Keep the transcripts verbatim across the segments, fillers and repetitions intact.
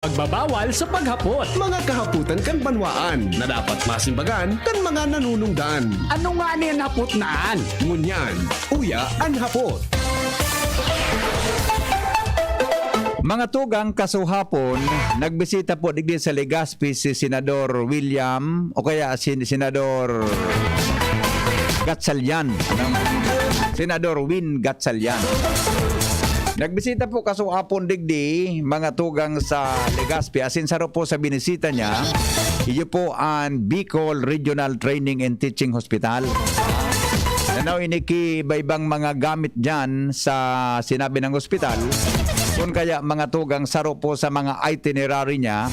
Pagbabawal sa paghapot. Mga kahapotan kan banwaan na dapat masimbagan kan mga nanunungdan. Ano nga ni an hapot na an? Ngunyan, uya an hapot. Mga tugang, kasuhapon, nagbisita po digdi sa Legazpi si Senador William o kaya si Senador Gatchalian. Senador Win Gatchalian. Nagbisita po kasuhapon digdi, mga tugang, sa Legazpi, asin saro po sa binisita niya, iyo po an Bicol Regional Training and Teaching Hospital. Tanaw, ini ki iba-ibang mga gamit diyan sa sinabi ng ospital. Kun kaya, mga tugang, saro po sa mga itinerary niya,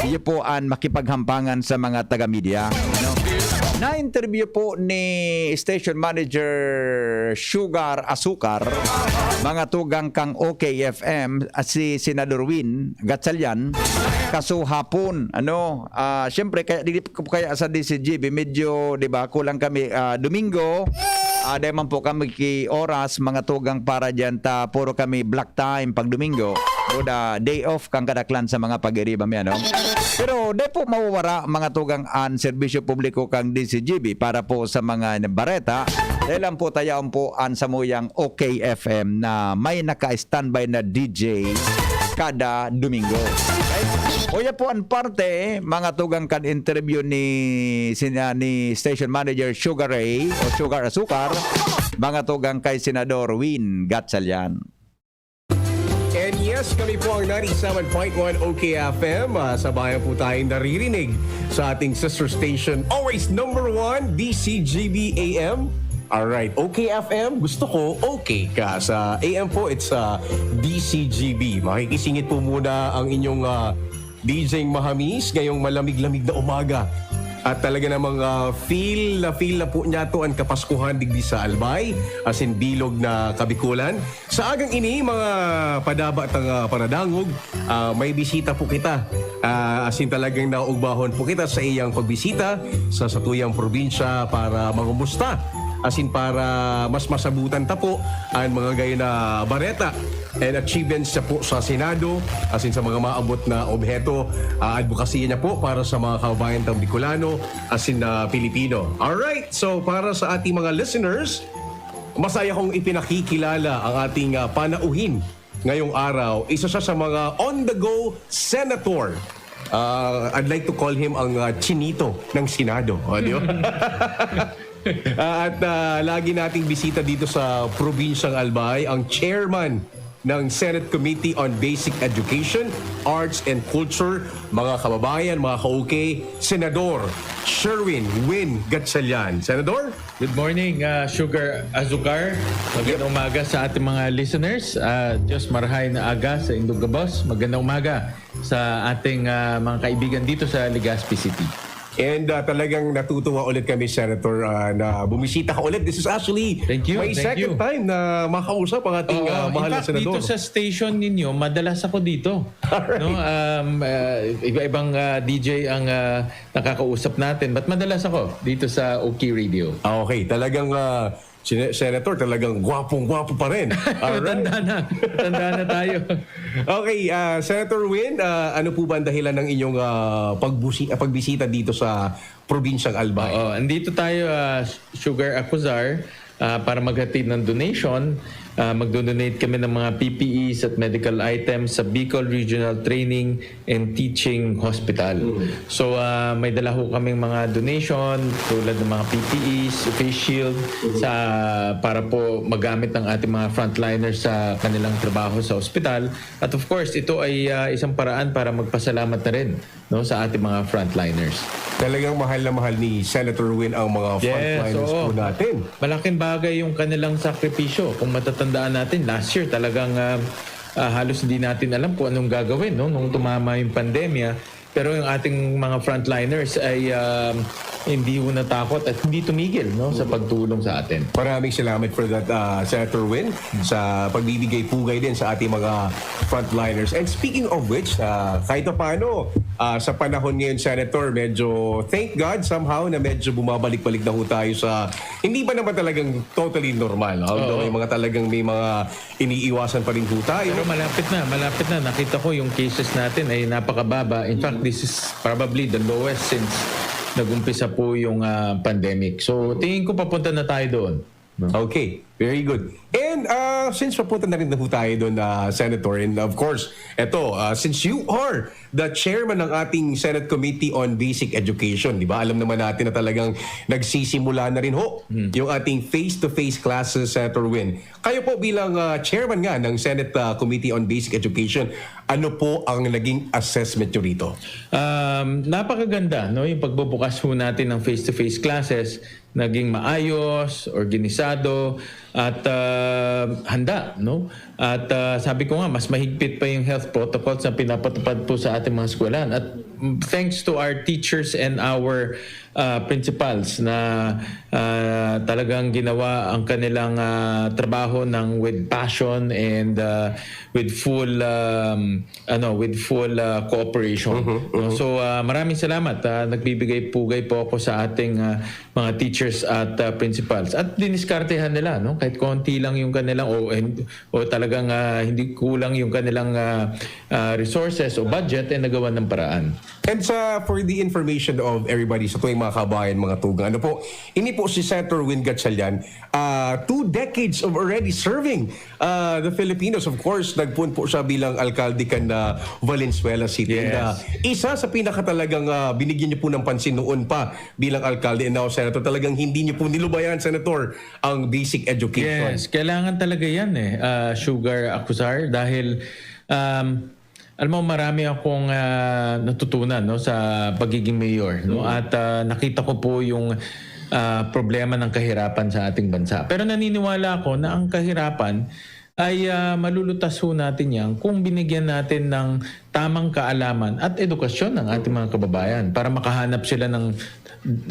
iyo po an makipaghampangan sa mga taga-media, no? Na-interview po ni Station Manager Sugar Asukar, mga tugang, kan O K F M, at si Senador Win Gatchalian, kasuhapon, ano, ah, siyempre, kaya, di ko kaya sa D C G B, medyo, di ba, kulang kami, ah, Domingo, ah, dahil man po kami ki oras, mga tugang, para diyan ta, puro kami block time pag Domingo, o the day off kan kadaklan sa mga pag-iriba mi, ano? Pero di po mawawara, mga tugang, an serbisyo publiko kan D C G B para po sa mga bareta. Dahil lang po, tayaon po an samuyang O K F M na may naka-standby na D J kada Domingo. Okay? Uya po an parte, mga tugang, kan interview ni, sina-, ni Station Manager Sugar Ray o Sugar Asukar, mga tugang, kay Senador Win Gatchalian. And yes, kami po ang ninety-seven point one O K F M. Ah, sabayan po tayong naririnig sa ating sister station. Always number one, D C G B A M. Alright, O K F M, gusto ko, okay ka. Sa A M po, it's, ah, D C G B. Makikisingit po muna ang inyong, ah, D J Mahamis ngayong malamig-lamig na umaga. At talaga namang, ah, feel na feel na po niya to ang Kapaskuhan digdi sa Albay, asin bilog na Kabikulan. Sa agang ini, mga padaba tang, ah, panadangog, ah, may bisita po kita. Ah, asin talagang nauugbahon po kita sa iyang pagbisita sa satuyang probinsya para mangumusta. Asin para mas masabutan ta po ang mga gayon na bareta and achievements niya po sa Senado, asin sa mga maabot na obheto, ah, adbokasiya niya po para sa mga kababayan tang Bicolano, asin na Pilipino. Alright, so para sa ating mga listeners, masaya kong ipinakikilala ang ating, ah, panauhin ngayong araw. Isa siya sa mga on-the-go senator. Ah, I'd like to call him ang, ah, Chinito ng Senado. O, di ba? Ah, at, ah, lagi nating bisita dito sa Probinsyang Albay, ang chairman ng Senate Committee on Basic Education, Arts and Culture, mga kababayan, mga ka-OK, Senador Sherwin Win Gatchalian. Senador? Good morning, ah, Sugar Azukar. Magandang umaga sa ating mga listeners. Ah, Diyos marhay na aga sa indong gabos. Magandang umaga sa ating, ah, mga kaibigan dito sa Legazpi City. And, ah, talagang natutuwa ulit kami, Senator, ah, na bumisita ka ulit. This is actually Thank you, my thank second you. time na makausap ang ating, Oo, ah, in mahal na fact, senador. dito sa station ninyo, madalas ako dito. Alright. No? Um, ah, iba-ibang, ah, D J ang, ah, nakakausap natin. But madalas ako dito sa OK Radio. Ah, okay. Talagang, ah, Sine-, Senator, talagang gwapong-gwapo pa rin. Alright. Matanda na. Matanda na tayo. Okay, ah, Senator Win, ah, ano po ba ang dahilan ng inyong, ah, pagbusi-, ah, pagbisita dito sa Probinsyang Albay? Oo, andito tayo, ah, Sugar Acuzar, ah, para maghatid ng donation. Ah, magdo-donate kami ng mga P P Es at medical items sa Bicol Regional Training and Teaching Hospital. Mm. So, ah, may dala ho kaming mga donation, tulad ng mga P P Es, face shield, Mm. sa, para po magamit ng ating mga frontliners sa kanilang trabaho sa ospital. At of course, ito ay, ah, isang paraan para magpasalamat na rin, no, sa ating mga frontliners. Talagang mahal na mahal ni Senator Win ang mga Yes, frontliners oo. po natin. Malaking bagay yung kanilang sakripisyo. Kung matatandaan natin, last year talagang, ah, ah, halos hindi natin alam kung anong gagawin, no, nung tumama yung pandemya. Pero yung ating mga frontliners ay, um, hindi ho natakot at hindi tumigil, no, sa pagtulong sa atin. Maraming salamat for that, uh, Senator Win, sa pagbibigay pugay din sa ating mga frontliners. And speaking of which, uh, kahit paano, uh, sa panahon ngayon, Senator, medyo, thank God, somehow, na medyo bumabalik-balik na ho tayo sa, hindi ba naman talagang totally normal, although Oo. may mga talagang may mga iniiwasan pa rin ho tayo. Pero malapit na, malapit na. Nakita ko yung cases natin ay napakababa. In fact, this is probably the lowest since nag-umpisa po yung, ah, pandemic. So, tingin ko papunta na tayo doon. No? Okay, very good. And, uh, since papunta na rin na ho tayo doon, uh, Senator, and of course, eto, uh, since you are the chairman ng ating Senate Committee on Basic Education, di ba? Alam naman natin na talagang nagsisimula na rin ho yung ating face-to-face classes, Senator Win. Kayo po bilang, ah, chairman nga ng Senate, ah, Committee on Basic Education, ano po ang naging assessment nyo rito? Um, napakaganda, no, yung pagbubukas ho natin ng face-to-face classes, naging maayos, organisado, at, ah, handa, no? At, ah, sabi ko nga, mas mahigpit pa yung health protocols na pinapatupad po sa ating mga eskwelahan. At, mm, thanks to our teachers and our, ah, principals na, ah, talagang ginawa ang kanilang, ah, trabaho ng with passion and, ah, with full, um, ano, with full, ah, cooperation, no? So, ah, maraming salamat. Ah, nagbibigay pugay po ako sa ating, ah, mga teachers at, ah, principals. At diniskartehan nila, no? Kahit konti lang yung kanilang o, and, o talagang, ah, hindi kulang yung kanilang, ah, ah, resources o budget, eh, nagawa ng paraan. And sa, for the information of everybody, sa tuwing mga kabayan, mga tugang, ano po, ini po si Senator Win Gatchalian, ah, two decades of already serving, ah, the Filipinos. Of course, nagpoon po siya bilang alkalde kan, ah, Valenzuela City. And, ah, isa sa pinakatalagang, ah, binigyan niyo po ng pansin noon pa bilang alkalde and now senator, talagang hindi niyo po nilubayan, Senator, ang basic education. Yes, kailangan talaga yan eh, ah, Sugar Akusar, dahil, um, alam mo, marami akong, ah, natutunan, no, sa pagiging mayor, no? At, ah, nakita ko po yung, ah, problema ng kahirapan sa ating bansa. Pero naniniwala ako na ang kahirapan ay, ah, malulutas ho natin yan kung binigyan natin ng tamang kaalaman at edukasyon ng ating mga kababayan para makahanap sila ng,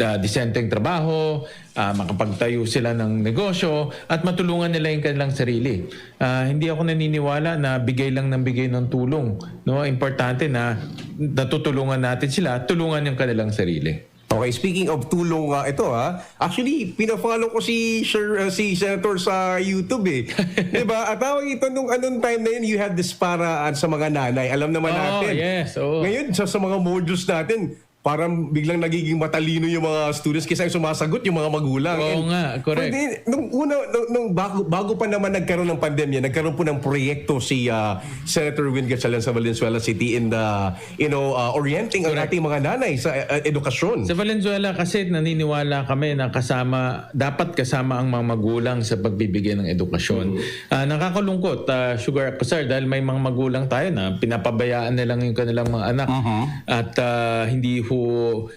ah, disenteng trabaho, ah, makapagtayo sila ng negosyo at matulungan nila yung kanilang sarili. Ah, hindi ako naniniwala na bigay lang ng bigay ng tulong, no? Importante na natutulungan natin sila, tulungan yung kanilang sarili. Okay, speaking of tulong, ah, ito, ha. Actually, pina-follow ko si Sir, ah, si Senator sa YouTube eh. 'Di ba? At tawag ito, nung anong time na yun, you had this para, ah, sa mga nanay. Alam naman Oo, natin. Yes, oo. Ngayon, sa, sa mga modules natin, parang biglang nagiging matalino yung mga students kaysa yung sumasagot yung mga magulang. Oo. And nga, correct. Pwede, nung una, nung, nung bago, bago pa naman nagkaroon ng pandemya, nagkaroon po ng proyekto si, ah, Senator Win Gatchalian sa Valenzuela City in the, you know, ah, orienting ang Correct. ating mga nanay sa, ah, edukasyon. Sa Valenzuela kasi naniniwala kami na kasama, dapat kasama ang mga magulang sa pagbibigay ng edukasyon. Mm. Ah, nakakalungkot, ah, Sugar Akusar, dahil may mga magulang tayo na pinapabayaan na lang yung kanilang mga anak. Mhm. At, ah, hindi ho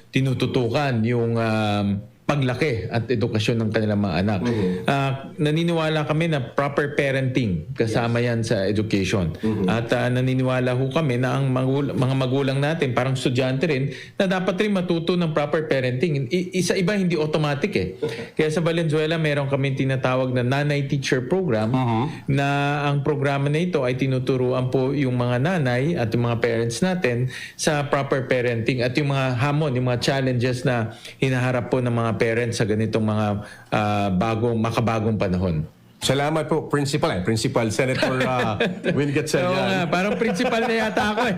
tinututukan yung, um, paglaki at edukasyon ng kanilang mga anak. Mhm. Ah, naniniwala kami na proper parenting kasama Yes. yan sa education. Mhm. At, ah, naniniwala ho kami na ang magul-, mga magulang natin, parang estudyante rin, na dapat rin matuto ng proper parenting. I-, sa iba, hindi automatic eh. Kaya sa Valenzuela, meron kaming tinatawag na Nanay Teacher Program, Mhm. na ang programa na ito ay tinuturuan po yung mga nanay at yung mga parents natin sa proper parenting at yung mga hamon, yung mga challenges na hinaharap po ng mga parents sa ganitong mga, ah, bagong, makabagong panahon. Salamat po, Principal, eh, Principal Senator, ah, Win Gatchalian. Oo nga, parang principal na yata ako, eh.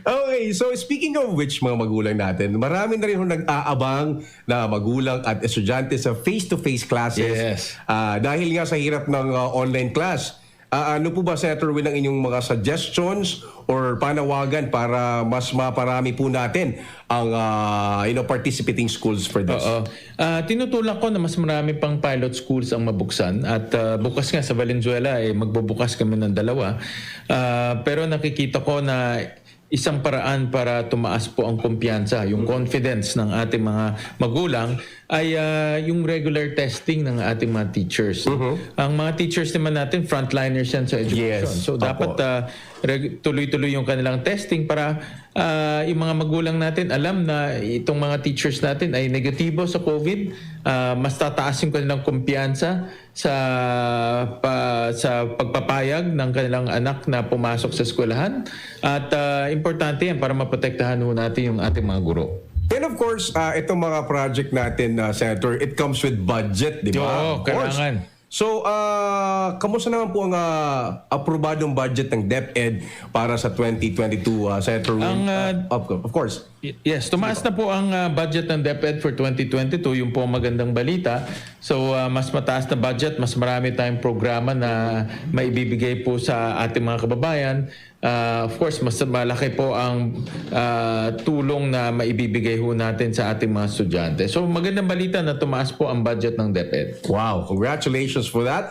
Okay, so speaking of which, mga magulang natin, marami na rin ho nag-aabang na magulang at estudyante sa face-to-face classes. Yes. Ah, dahil nga sa hirap ng, ah, online class, Ah, ano po ba, Senator Win, ang inyong mga suggestions or panawagan para mas maparami po natin ang, ah, you know, participating schools for this? Oo. Ah, tinutulak ko na mas marami pang pilot schools ang mabuksan at, ah, bukas nga sa Valenzuela, eh, magbubukas kami ng dalawa. Ah, pero nakikita ko na isang paraan para tumaas po ang kumpiyansa, yung confidence ng ating mga magulang ay, ah, yung regular testing ng ating mga teachers. Mhm. Ang mga teachers naman natin, frontliners yan sa education. Yes. So, Opo. dapat, ah, reg- tuloy-tuloy yung kanilang testing para ah, yung mga magulang natin alam na itong mga teachers natin ay negatibo sa COVID, ah, mas tataas yung kanilang kumpiyansa sa pa, sa pagpapayag ng kanilang anak na pumasok sa eskwelahan. At ah, importante yan para maprotektahan ho natin yung ating mga guro. And of course, uh, itong mga project natin, uh, Senator, it comes with budget, di ba? Oo, Of course. Kailangan. So, uh, kamusta naman po ang uh, aprobadong budget ng DepEd para sa twenty twenty-two, uh, Senator Win? Ang, uh, Uh, of, of course. Y- Yes, tumaas na po ang ah, budget ng DepEd for twenty twenty-two, yung po ang magandang balita. So, ah, mas mataas na budget, mas marami tayong programa na maibibigay po sa ating mga kababayan. Ah, of course, mas malaki po ang ah, tulong na maibibigay ho natin sa ating mga estudyante. So, magandang balita na tumaas po ang budget ng DepEd. Wow, congratulations for that.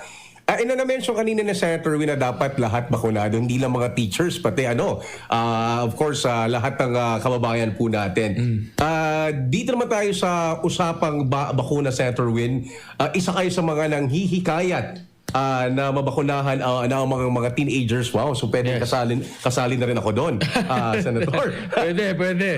Ah, ina na-mention kanina ni Senator Win na dapat lahat bakunado, hindi lang mga teachers, pati ano, ah, of course, ah, lahat ng ah, kababayan po natin. Ah, dito naman tayo sa usapang ba- bakuna, Senator Win. Ah, isa kayo sa mga nanghihikayat ah, na mabakunahan ah, na ang mga, mga teenagers. Wow, so pwede Yes. kasali, kasali na rin ako doon, ah, Senator. Pwede, pwede,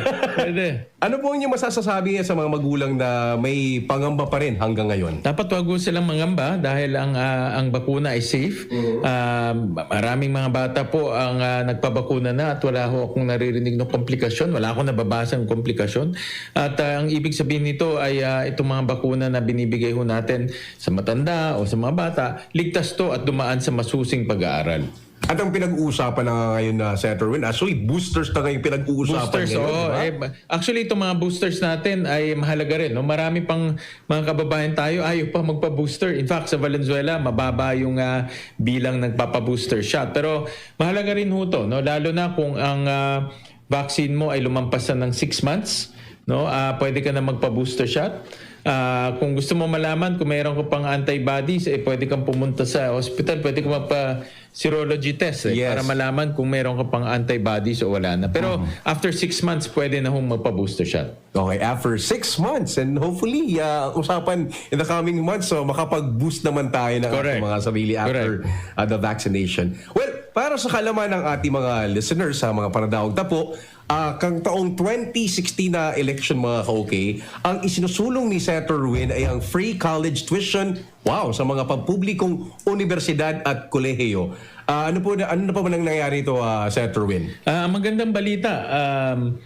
pwede. Ano po ang inyong masasabi sa mga magulang na may pangamba pa rin hanggang ngayon? Dapat wag ho silang mangamba dahil ang ah, ang bakuna ay safe. Ah, maraming mga bata po ang ah, nagpabakuna na at wala ho akong naririnig ng komplikasyon, wala akong nababasang komplikasyon. At ah, ang ibig sabihin nito ay ah, itong mga bakuna na binibigay ho natin sa matanda o sa mga bata, ligtas to at dumaan sa masusing pag-aaral. At ang pinag-uusapan na nga ngayon na, Senator Win, actually boosters na ngayon pinag-uusapan Boosters, ngayon, oo. di ba? Eh, actually, itong mga boosters natin ay mahalaga rin. No? Marami pang mga kababayan tayo ayaw pa magpa-booster. In fact, sa Valenzuela, mababa yung ah, bilang nagpapa-booster shot. Pero mahalaga rin ho to, no? Lalo na kung ang ah, vaccine mo ay lumampas na ng six months, no? Ah, pwede ka na magpa-booster shot. Ah, kung gusto mo malaman kung mayroon ka pang antibodies, eh, pwede kang pumunta sa hospital, pwede ka magpa-serology test eh, Yes. para malaman kung mayroon ka pang antibodies o wala na. Pero after six months, pwede na hong magpa-booster shot. Okay, after six months, and hopefully, uh, usapan in the coming months, so makapag-boost naman tayo ng Correct. ating mga sarili after Correct. uh, the vaccination. Well, para sa kalaman ng ating mga listeners, sa mga panadawag tapo, uh, kang taong twenty sixteen na election, mga ka-okay, ang isinusulong ni Senator Win ay ang free college tuition, wow, sa mga pampublikong universidad at kolehiyo. Uh, ano po na, ano na pa man ang nangyari ito, uh, Senator Win? Ah, ang magandang balita, um,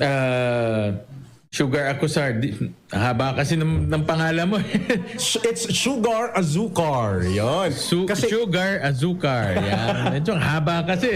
ah, Sugar Acusar, di, haba kasi ng, ng pangalan mo. eh. It's Sugar Azukar. Yun. Su- Kasi Sugar Azukar. Yan. Medyo haba kasi.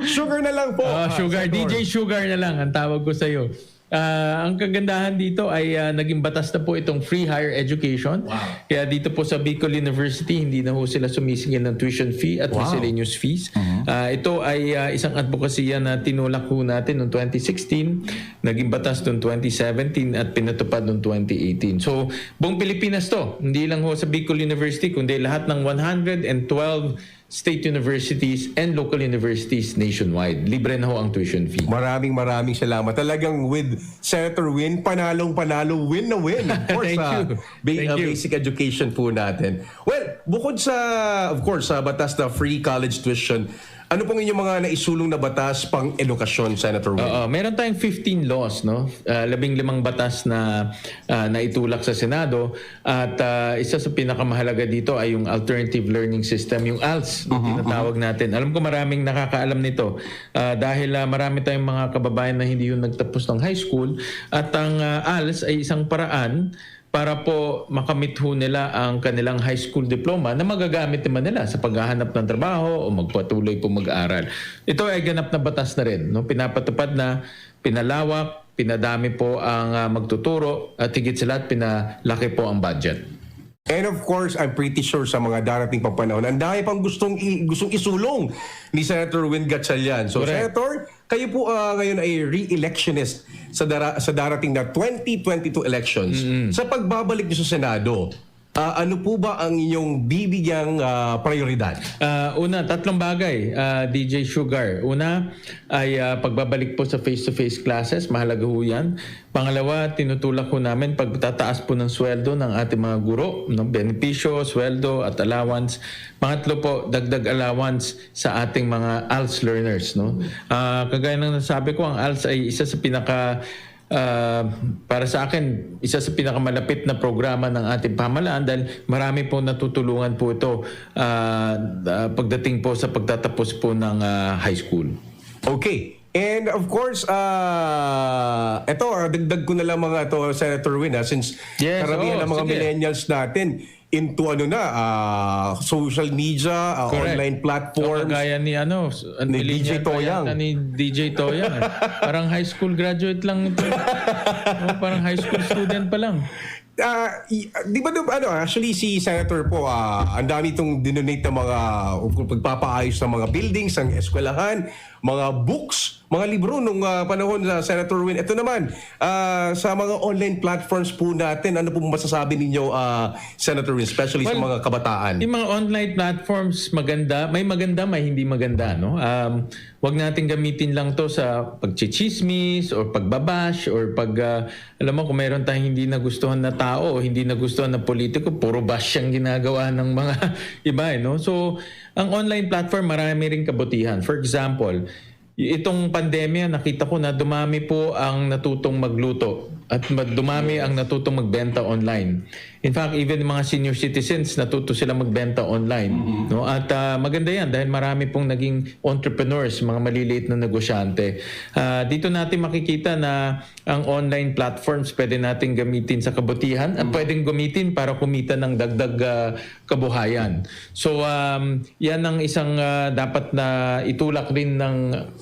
Sugar na lang po. Ah, ah, sugar, Senator. D J Sugar na lang ang tawag ko sa'yo. Ah, ang kagandahan dito ay ah, naging batas na po itong free higher education. Kaya dito po sa Bicol University, hindi na ho sila sumisingil ng tuition fee at Wow. miscellaneous fees. Ah, ito ay ah, isang advokasya na tinulak ho natin noong twenty sixteen, naging batas noong twenty seventeen at pinatupad noong twenty eighteen. So, buong Pilipinas to. Hindi lang ho sa Bicol University, kundi lahat ng one hundred and twelve state universities and local universities nationwide. Libre na ho ang tuition fee. Maraming maraming salamat. Talagang with Senator Win, panalong panalo, win na win. Of course, Thank ah, you. ba- Thank ah, you. basic education po natin. Well, bukod sa, of course, sa batas na free college tuition, ano pong inyong mga naisulong na batas pang edukasyon, Senator Win? Oo, meron tayong fifteen laws, no? Ah, labing limang batas na ah, naitulak sa Senado at ah, isa sa pinakamahalaga dito ay yung alternative learning system, yung ALS, na tinatawag natin. Alam ko maraming nakakaalam nito ah, dahil ah, marami tayong mga kababayan na hindi yung nagtapos ng high school at ang ah, ALS ay isang paraan para po makamit ho nila ang kanilang high school diploma na magagamit naman nila sa paghahanap ng trabaho o magpatuloy po mag-aral. Ito ay ganap na batas na rin, no? Pinapatupad na, pinalawak, pinadami po ang ah, magtuturo at higit sa lahat pinalaki po ang budget. And of course, I'm pretty sure sa mga darating pang panahon, ang dami pang gustong i- gustong isulong ni Senator Win Gatchalian. So, Correct. Senator, kayo po ah, ngayon ay re-electionist sa dara- sa darating na twenty twenty-two elections. Sa pagbabalik niyo sa Senado, Ah, ano po ba ang inyong bibigyang, ah, prayoridad? Ah, una, tatlong bagay, ah, D J Sugar. Una ay, ah, pagbabalik po sa face-to-face classes, mahalaga ho yan. Pangalawa, tinutulak ho namin pagtataas po ng sweldo ng ating mga guro, no? Benepisyo, sweldo at allowance. Pangatlo po, dagdag allowance sa ating mga als learners, no? Ah, kagaya ng nasabi ko, ang als ay isa sa pinaka, ah, para sa akin, isa sa pinakamalapit na programa ng ating pamahalaan dahil marami pong natutulungan po ito, ah, ah, pagdating po sa pagtatapos po ng, ah, high school. Okay. And of course, ah, eto, ah, dagdag ko na lang mga to, Senator Win, ah, since Yes, karamihan oo, ng mga sige. millennials natin into ano na, ah, social media, ah, Correct. online platforms. So, kagaya ni ano, s-, ang Ni millennial D J pa Toyang. yata ni D J Toyang, eh. Parang high school graduate lang ito. Oh, parang high school student pa lang. Ah, i-, di ba, di ba, ano, actually, si Senator po, ah, ang dami itong dinonate ng mga, o kung pagpapaayos ng mga buildings, ng eskwelahan, mga books, mga libro nung, ah, panahon sa Senator Win. Ito naman, ah, sa mga online platforms po natin, ano pong masasabi ninyo, ah, Senator Win, especially sa Well, mga kabataan? yung mga online platforms, maganda. May maganda, may hindi maganda, no? Um, wag natin gamitin lang to sa pagchichismis or pagbabash or pag, ah, alam mo, kung meron tayong hindi nagustuhan na tao o hindi nagustuhan na politiko, puro bash ang ginagawa ng mga iba, eh, no? So, ang online platform, marami ring kabutihan. For example, y-, itong pandemya, nakita ko na dumami po ang natutong magluto at ma-, dumami Yes. ang natutong magbenta online. In fact, even mga senior citizens, natuto sila magbenta online, Mhm. no? At, ah, maganda yan dahil marami pong naging entrepreneurs, mga maliliit na negosyante. Ah, dito natin makikita na ang online platforms pwede natin gamitin sa kabutihan at Mm. pwedeng gamitin para kumita ng dagdag, ah, kabuhayan. So, um, yan ang isang, ah, dapat na itulak din ng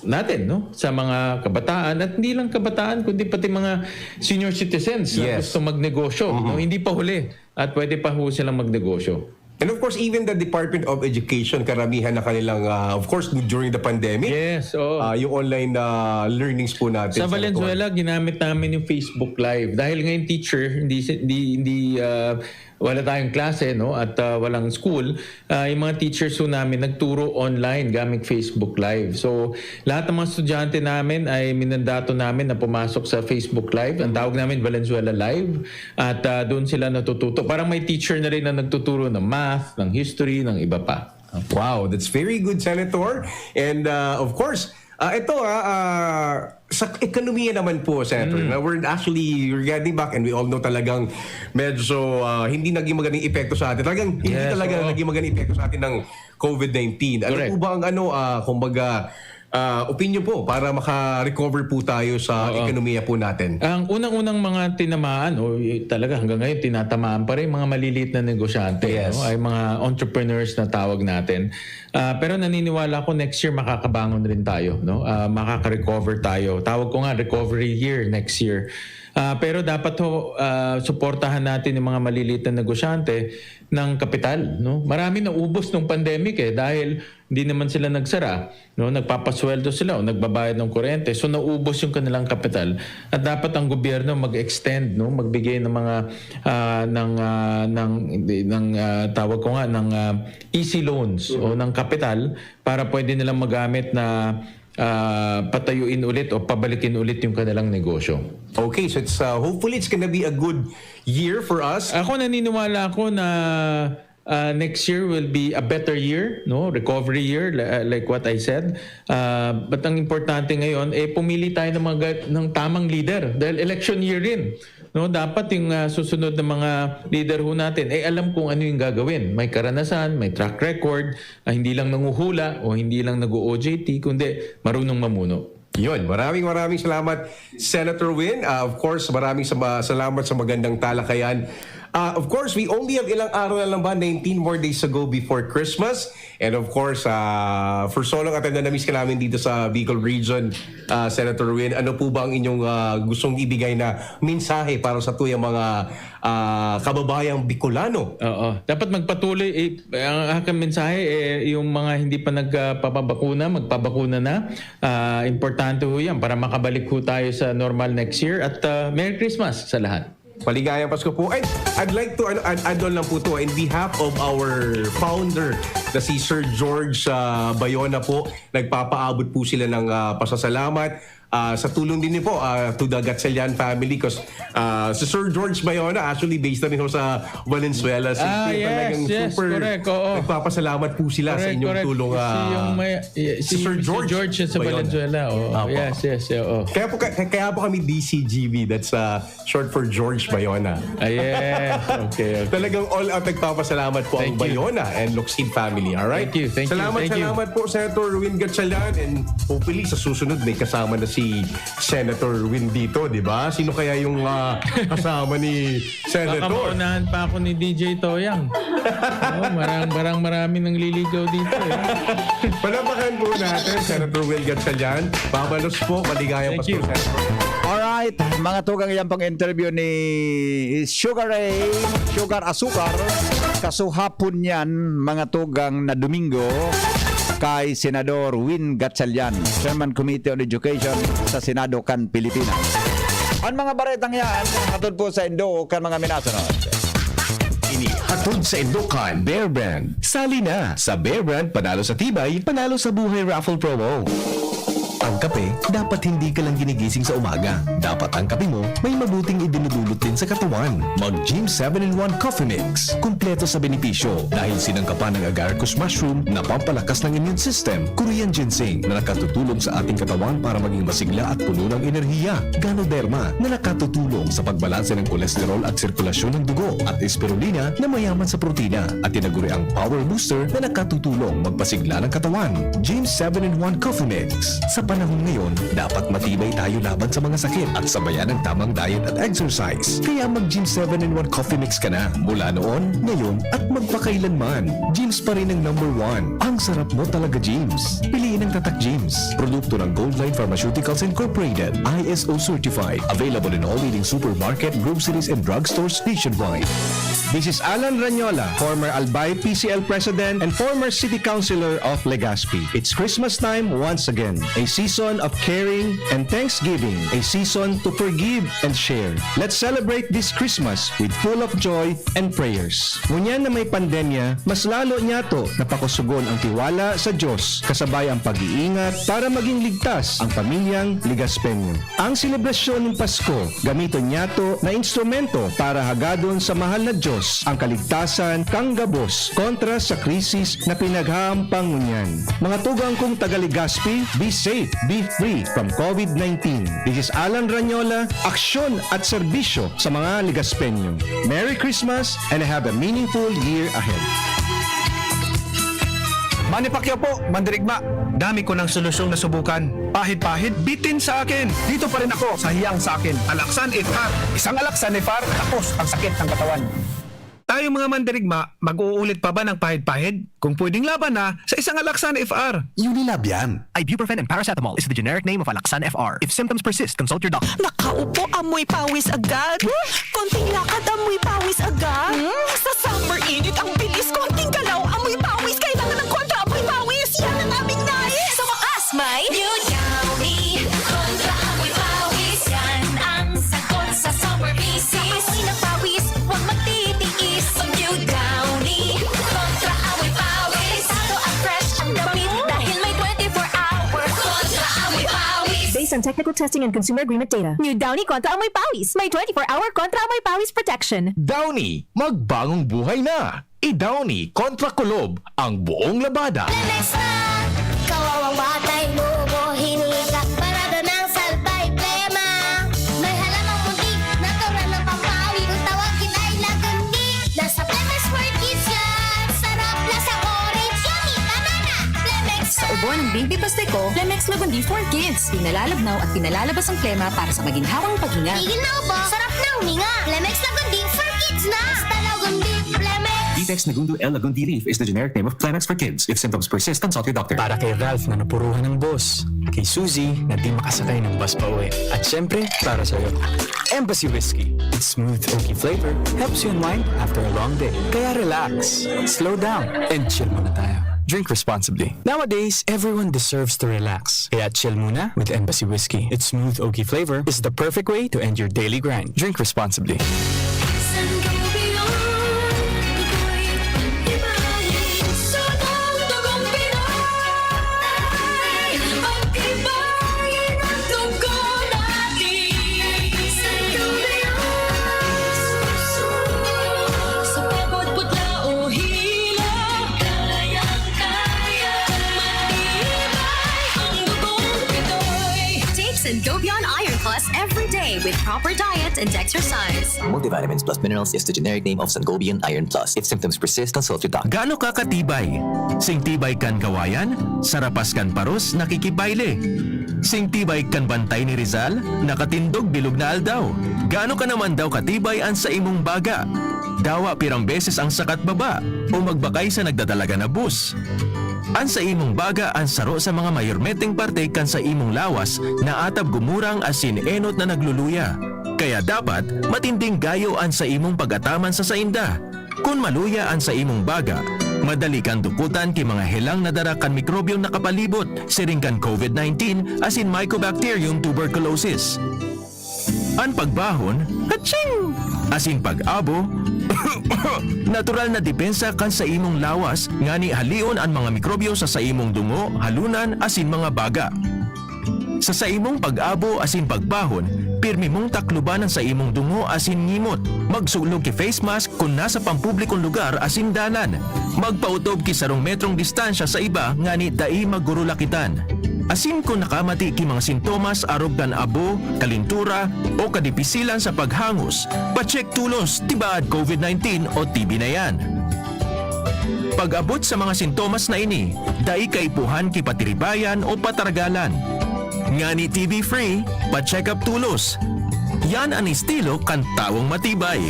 natin, no? Sa mga kabataan at hindi lang kabataan kundi pati mga senior citizens na Yes. gusto magnegosyo, Mhm. no? Hindi pa huli at pwede pa ho silang magnegosyo. And of course, even the Department of Education, karamihan na kanilang, ah, of course, during the pandemic, Yes, oo. ah, yung online, ah, learnings po natin Sa sa Valenzuela, ginamit namin yung Facebook Live. Dahil ngayon teacher, hindi si-, hindi, hindi, ah, wala tayong klase, no? At, ah, walang school. Ah, yung mga teachers ho namin nagturo online gamit Facebook Live. So, lahat ng mga estudyante namin ay minandato namin na pumasok sa Facebook Live. Ang tawag namin Valenzuela Live. At, ah, doon sila natututo. Parang may teacher na rin na nagtuturo ng math, ng history, ng iba pa. Wow, that's very good, Senator. And, ah, of course, ah, ito, ah, ah, sa ekonomiya naman po, Senator, Mm. na we're actually, we're getting back and we all know talagang medyo, ah, hindi naging magandang epekto sa atin. Talagang hindi Yes, talaga oo. naging magandang epekto sa atin ng covid nineteen. Ano Correct. po ba ang ano, ah, kumbaga, ah, opinion po para maka-recover po tayo sa Oo. ekonomiya po natin? Ang unang-unang mga tinamaan, o y-, talaga hanggang ngayon tinatamaan pa rin mga maliliit na negosyante, Yes. no? Ay mga entrepreneurs na tawag natin. Ah, pero naniniwala ako next year makakabangon rin tayo, no? Ah, makaka-recover tayo. Tawag ko nga recovery year next year. Ah, pero dapat ho, ah, suportahan natin yung mga maliliit na negosyante ng kapital, no? Marami naubos nung pandemic, eh, dahil hindi naman sila nagsara, no? Nagpapasweldo sila o nagbabayad ng kuryente, so naubos yung kanilang kapital. At dapat ang gobyerno mag-extend, no? Magbigay ng mga, ah, ng, ah, ng, hindi, ng, ah, tawag ko nga, ng, ah, easy loans o ng kapital para pwede nilang magamit na, ah, patayuin ulit o pabalikin ulit yung kanilang negosyo. Okay, so it's, uh, hopefully it's gonna be a good year for us. Ako, naniniwala ako na, ah, next year will be a better year, no? Recovery year, li-, ah, like what I said. Ah, but ang importante ngayon, eh, pumili tayo ng mga ga-, ng tamang leader dahil election year rin, no? Dapat yung, ah, susunod na mga leader ho natin, eh, alam kung ano yung gagawin. May karanasan, may track record, ah, hindi lang nanguhula o hindi lang nag-o-O J T, kundi marunong mamuno. Yun, maraming, maraming salamat, Senator Win. Ah, of course, maraming sa-, salamat sa magandang talakayan. Ah, of course, we only have ilang araw na lang ba? Nineteen more days to go before Christmas. And of course, ah, for so long, at na-miss ka namin dito sa Bicol Region, ah, Senator Win. Ano po ba ang inyong, ah, gustong ibigay na mensahe para sa tuyang mga, ah, kababayang Bicolano? Oo. Dapat magpatuloy, eh, ang aking mensahe, eh, yung mga hindi pa nagpapabakuna, magpabakuna na. Ah, importante ho yan para makabalik ho tayo sa normal next year. At, ah, Merry Christmas sa lahat. Maligayang Pasko po. And I'd like to ano, add, add on lang po to. In behalf of our founder na si Sir George ah, Bayona po, nagpapaabot po sila ng ah, pasasalamat ah, sa tulong din niyo po ah, to the Gatchalian family because ah, si Sir George Bayona actually based na rin ho sa Valenzuela. So, Ah, kaya yes, talagang yes, super correct, oo. nagpapasalamat po sila sa Correct, inyong correct. tulong. Si ah, yung may, eh, si si, Sir si George George sa Bayona. Valenzuela. Oo. Apo. Yes, yes, yes, oo. Kaya po, kaya, kaya po kami D C G B, that's uh, short for George Bayona. Ah, yes. Okay, okay. Talagang all out nagpapasalamat po ang Thank you. Bayona and Locsin family, alright? Thank you, thank you, salamat, thank you. salamat po, Senator Win Gatchalian, and hopefully sa susunod may kasama na si Senator Win dito, di ba? Sino kaya yung ah, kasama ni Baka Senator? maunahan pa ako ni D J Toyang. Oo, marang, marang marami nang liligaw dito eh. Palapakan po natin, Senator Win Gatchalian. Babalos po, maligayang Thank Pasko, you. Senator. Alright, mga tugang, yan pang interview ni Sugar Ray, Sugar Asukar. Kasuhapon yan, mga tugang, na Domingo kay Senador Win Gatchalian, Chairman Committee on Education sa Senado kan Pilipinas. Ang mga baretang yan, hatod po sa Indo kan mga minasunod. Ini hatod sa Indokan Bear Brand. Sali na sa Bear Brand Panalo sa Tibay, Panalo sa Buhay Raffle Promo. Ang kape, dapat hindi ka lang ginigising sa umaga. Dapat ang kape mo may mabuting idinudulot din sa katawan. Mag Gym seven in one Coffee Mix. Kumpleto sa benepisyo dahil sinangkapan ng agaricus mushroom na pampalakas ng immune system, Korean ginseng na nakatutulong sa ating katawan para maging masigla at puno ng enerhiya, Ganoderma na nakatutulong sa pagbalanse ng kolesterol at sirkulasyon ng dugo, at Spirulina na mayaman sa protina, at tinaguriang Power Booster na nakatutulong magpasigla ng katawan. Gym seven in one Coffee Mix. Sa panahon ngayon, dapat matibay tayo laban sa mga sakit at sabayan ng tamang diet at exercise. Kaya mag Gym seven in one Coffee Mix ka na mula noon, ngayon, at magpakailanman. Gyms pa rin ang number one. Ang sarap mo talaga, Gyms. Piliin ang Tatak Gyms. Produkto ng Goldline Pharmaceuticals Incorporated. I S O certified. Available in all leading supermarket, groceries, and drugstores nationwide. This is Alan Ranyola, former Albay P C L President and former City Councilor of Legazpi. It's Christmas time once again. A season of caring and thanksgiving. A season to forgive and share. Let's celebrate this Christmas with full of joy and prayers. Ngunyan na may pandemya, mas lalo niyato na pakusugon ang tiwala sa Diyos, kasabay ang pag-iingat para maging ligtas ang pamilyang Ligaspeño. Ang selebrasyon ng Pasko, gamiton niyato na instrumento para hagadon sa mahal na Diyos ang kaligtasan kan gabos kontra sa krisis na pinaghahampang ngunyan. Mga tugang kong taga Legazpi, be safe, be free from COVID nineteen. This is Alan Ranyola, aksyon at serbisyo sa mga Ligaspeño. Merry Christmas and have a meaningful year ahead. Manny Pacquiao po, mandirigma. Dami ko ng solusyong nasubukan. Pahid-pahid, bitin sa akin. Dito pa rin ako sa hiyang sa akin. Alaxan F R. Isang Alaxan F R, tapos ang sakit ng katawan. Tayong mga mandirigma, mag-uulit pa ba ng pahid-pahid? Kung pwedeng laban na, sa isang Alaxan F R. Unilab yan. Ibuprofen and paracetamol is the generic name of Alaxan F R. If symptoms persist, consult your doctor. Nakaupo, amoy pawis agad. Konting lakad, amoy pawis agad. Hmm? Sa summer init, ang bilis. Konting galaw, amoy pawis. Kailangan ng kontra amoy pawis. Yan ang aming nais. Sa wakas, may New Downy. Kontra amoy pawis. Yan ang sagot sa summer visit. Amoy ng pawis, huwag magtitiis. New Downy. Kontra amoy pawis. Delikado at fresh ang damit dahil may twenty-four hour kontra amoy pawis. Based on technical testing and consumer agreement data. New Downy kontra amoy pawis. May twenty-four hour kontra amoy pawis protection. Downy, magbagong buhay na! I-Downy kontra kulob ang buong labada. Lemex na! Kawawang batay, lubo, hinika. Parado ng salbay, plema. May halamang puti, natural ng pampawi. Kung tawagin ay lagundi. Nasa Plemex for Kids yan. Sarap, lasa, orange, yummy, banana. Plemex Sa ubo ng baby paste ko, Plemex Lagundi for Kids. Pinalalabnaw at pinalalabas ang plema para sa maginhawang paghinga. Tigil na ubo, sarap na huminga. Plemex Lagundi for Kids na. Basta Lagundi, Plemex. Ditex Nagundo L Lagundi Leaf is the generic name of Plemex for Kids. If symptoms persist, consult your doctor. Para kay Ralph na napuruhan ng boss, kay Suzy na di makasakay ng bus pa uwi, at syempre, para sa'yo. Embassy Whiskey. Its smooth oaky flavor helps you unwind after a long day. Kaya relax, slow down, and chill muna tayo. Drink responsibly. Nowadays, everyone deserves to relax. Kaya chill muna with Embassy Whiskey. Its smooth oaky flavor is the perfect way to end your daily grind. Drink responsibly. Take Sangobion Iron Plus every day with proper diet and exercise. Multivitamins plus minerals is the generic name of Sangobion Iron Plus. If symptoms persist, consult your doctor. Gaano ka katibay? Sing tibay kan kawayan, sa rapas kan paros, nakikibayle. Sing tibay kan Bantay ni Rizal, nakatindog bilog na aldaw. Gaano ka naman daw katibay an sa imong baga? Dawa pirang beses ang sakat baba o magbakay sa nagdadalagan na bus. An sa imong baga an saro sa mga mayormenteng parte kan sa imong lawas na atab gumurang asin enot na nagluluya. Kaya dapat matinding gayo an sa imong pag-ataman sa sainda. Kun maluya an sa imong baga, madali kang dukutan ki mga helang na dara kan mikrobyong nakapalibot, siring kan COVID nineteen asin Mycobacterium tuberculosis. An pagbahon, hatching! Asin pag-abo, natural na depensa kan sa imong lawas ngani halion an mga mikrobyo sa sa imong dungo, halunan, asin mga baga. Sa sa imong pag-abo asin pagbahon, pirmi mong takloban an sa imong dungo asin ngimot. Magsulog ki face mask kun nasa pampublikong lugar asin dalan. Magpaotob ki sarong metrong distansya sa iba ngani dai magurulakitan. Asin kun nakamati ki mga sintomas arog kan abo, kalintura, o kadipisilan sa paghangos, pa-check tolos, tibaad COVID nineteen o T B na yan. Pag-abot sa mga sintomas na ini, dai kaipuhan ki patiribayan o patargalan. Ngani T B free, pa-check up tolos. Yan an estilo kan tawong matibay.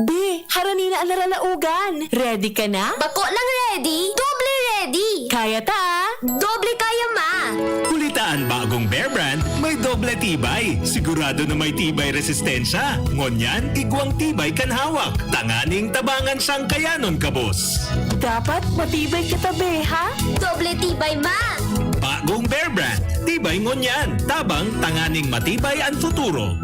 Be, harani na an naranaogan. Ready ka na? Bako lang ready, doble ready. Kaya ta? Doble kaya, ma! Huli ta an bagong Bear Brand, may doble tibay. Sigurado na may tibay resistensya. Ngunyan, igwang tibay kan hawak. Tanganing tabangan siyang kayanon, kabos. Dapat matibay kita, be, ha? Doble tibay, ma! Bagong Bear Brand. Tibay ngunyan. Tabang tanganing matibay an futuro.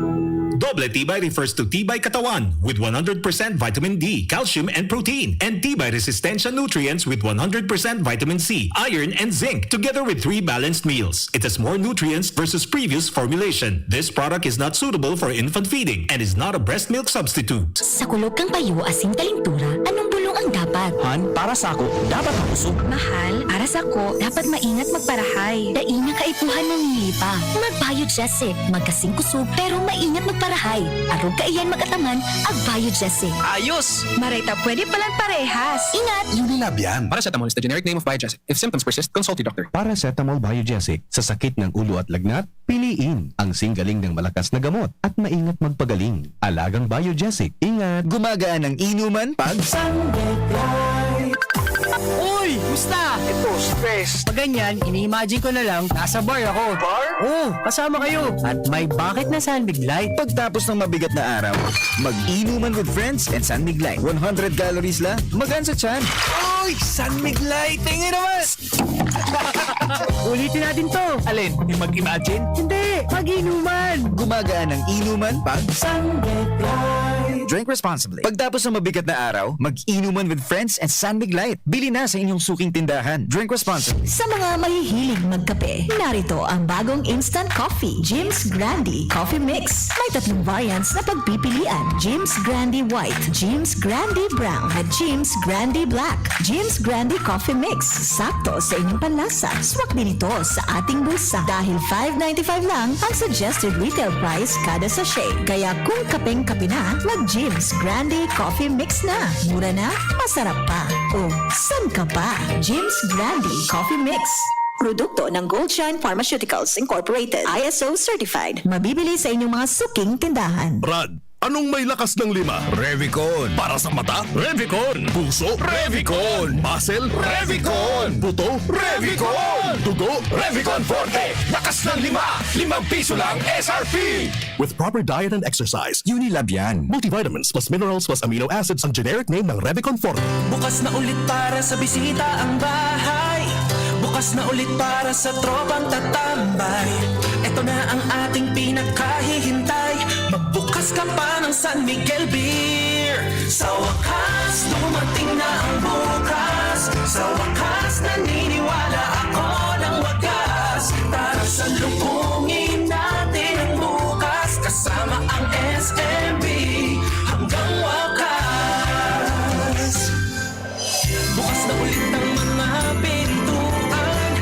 Doble tibay refers to tibay katawan with one hundred percent vitamin D, calcium, and protein, and tibay resistensya nutrients with one hundred percent vitamin C, iron, and zinc, together with three balanced meals. It has more nutrients versus previous formulation. This product is not suitable for infant feeding and is not a breast milk substitute. Sa kulog kan payo asin kalintura, anong bulong ang dapat? Han, para sako, dapat makusog. Mahal, para sako, dapat maingat magparahay. Dai na kaipuhan mamili pa. Mag-Biogesic, magkasing kusog, pero maingat magparahay. Arog kaiyan mag-ataman, ag Biogesic. Ayos! Maray ta pwede palan parehas. Ingat! Unilab yan. Paracetamol is the generic name of Biogesic. If symptoms persist, consult your doctor. Paracetamol Biogesic, sa sakit ng ulo at lagnat, piliin ang singgaling ng malakas na gamot at maingat magpagaling. Alagang Biogesic, ingat! Gumagaan ang inuman pag Uy! Musta? Ito, stress. Pag ganyan, ini-imagine ko na lang, nasa bar ako. Bar? Oo, kasama kayo. At may bakit na San Mig Light. Pagtapos ng mabigat na araw, mag-inuman with friends and San Mig Light. One hundred calories lang, magaan sa tiyan. Uy! San Mig Light! Tingin naman! Ulitin natin to. Alin? Yung mag-imagine? Hindi! Mag-inuman! Gumagaan ang inuman pag San Mig Light. Drink responsibly. Pagtapos ng mabigat na araw, mag-inuman with friends and San Mig Light. Bili na sa inyong suking tindahan. Drink responsibly. Sa mga mahihilig magkape, narito ang bagong instant coffee, Jim's Grande Coffee Mix. May tatlong variants na pagpipilian: Jim's Grande White, Jim's Grande Brown, at Jim's Grande Black. Jim's Grande Coffee Mix, sakto sa inyong panlasa. Swak din ito sa ating bulsa dahil five ninety-five lang ang suggested retail price kada sachet. Kaya kung kapeng-kape na, mag-Jim's Grande Coffee Mix na. Mura na, masarap pa. O, san ka pa? Jim's Grande Coffee Mix. Produkto ng Gold Shine Pharmaceuticals Incorporated, I S O certified. Mabibili sa inyong mga suking tindahan. Brad, Anong may lakas ng lima? Revicon. Para sa mata? Revicon. Puso? Revicon. Muscle? Revicon. Buto? Revicon. Dugo? Revicon Forte. Lakas ng lima. Limang piso lang S R P. With proper diet and exercise. Unilab yan. Multivitamins plus minerals plus amino acids ang generic name ng Revicon Forte. Bukas na ulit para sa bisita ang bahay. Bukas na ulit para sa tropang tatambay. Ito na ang ating pinakahihintay. Magbukas ka pa ng San Miguel Beer. Sa wakas, dumating na ang bukas. Sa wakas, naniniwala ako ng wagas. Tara, salubungin natin ang bukas. Kasama ang S M B hanggang wakas. Bukas na ulit ang mga pintuan.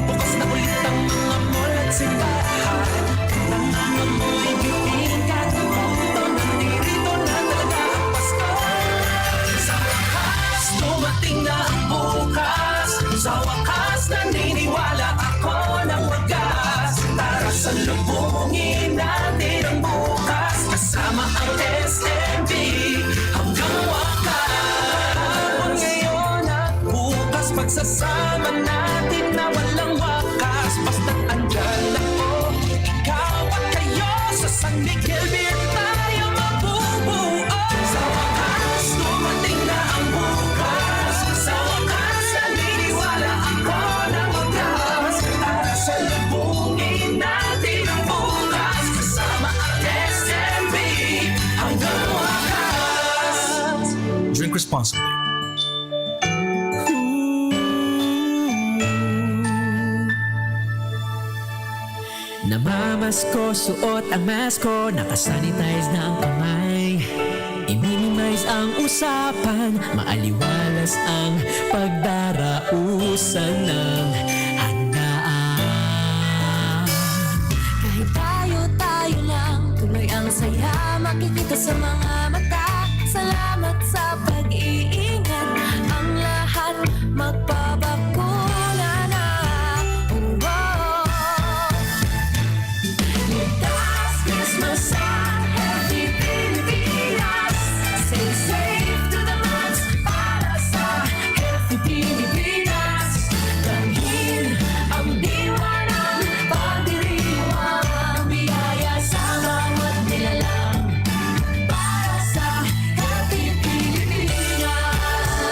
Bukas na ulit ang mga mall at simbahan. Ang mga mo'y bitin, katututo, nandirito na talaga ang Pasko. Sa wakas, dumating na ang bukas. Sa wakas, naniniwala ako ng wagas. Tara, salubungin natin ang bukas. Kasama ang S M B hanggang wakas. Ngayon at bukas, pagsasama natin na walang wakas. Basta't andyan ako, ikaw at kayo, sa San Miguel Beer tayo mabubuo. Sa wakas, dumating na ang bukas. Sa wakas, naniniwala ako ng wagas. Tara, salubungin natin ang bukas. Kasama ang S M B hanggang wakas. Drink responsibly. Namamasko, suot ang masko, nakasanitize na ang kamay. I-minimize ang usapan, maaliwalas ang pagdarausan ng handaan. Kahit tayo-tayo lang, tuloy ang saya makikita sa mga mata. Salamat sa pag-iingat, ang lahat magpabakuna na. Oh, oh. Ligtas Christmas sa Healthy Pilipinas. Stay safe to the max para sa Healthy Pilipinas. Damhin ang diwa ng pagdiriwang biyaya sa bawat nilalang. Para sa Healthy Pilipinas.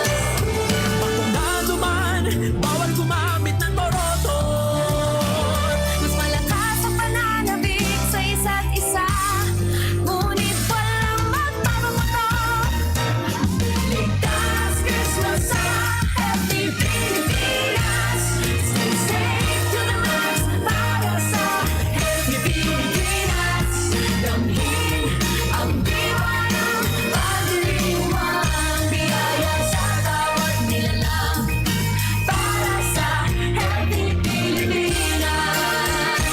Bakuna duman, bawal gumamit ng boroto. Mas malakas ang pananabik sa isa't isa, ngunit walang magpapaputok. Ligtas Christmas sa Healthy Pilipinas. Stay safe to the max para sa Healthy Pilipinas. Damhin ang diwa ng pagdiriwang biyaya sa bawat nilalang. Para sa Healthy Pilipinas.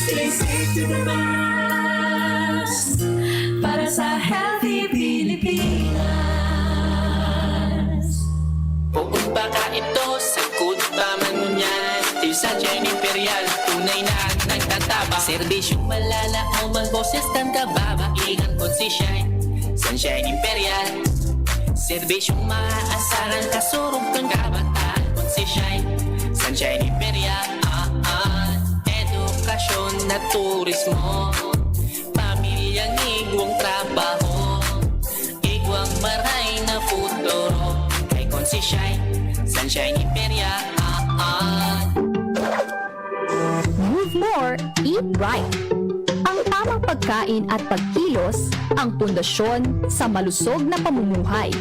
Stay safe to the max. Para sa Healthy Pilipinas. Puot ba ka ito? Sakot ba man ngunyan? Still Sunshine Imperial, tunay na nagtataba. Serbisyong malalaom ang boses kan kababa. Ingat kon si Shine, Sunshine Imperial. Serbisyong maaasahan, kasurog kan kabataan kon si Shine, Sunshine Imperial. Ah, ah. Edukasyon na turismo, pamilyang igwang trabaho, igwang maray na futuro. Kay kon si Shine, Sunshine Imperial. Ah, ah. Move more, eat right. Ang tamang pagkain at pagkilos ang pundasyon sa malusog na pamumuhay.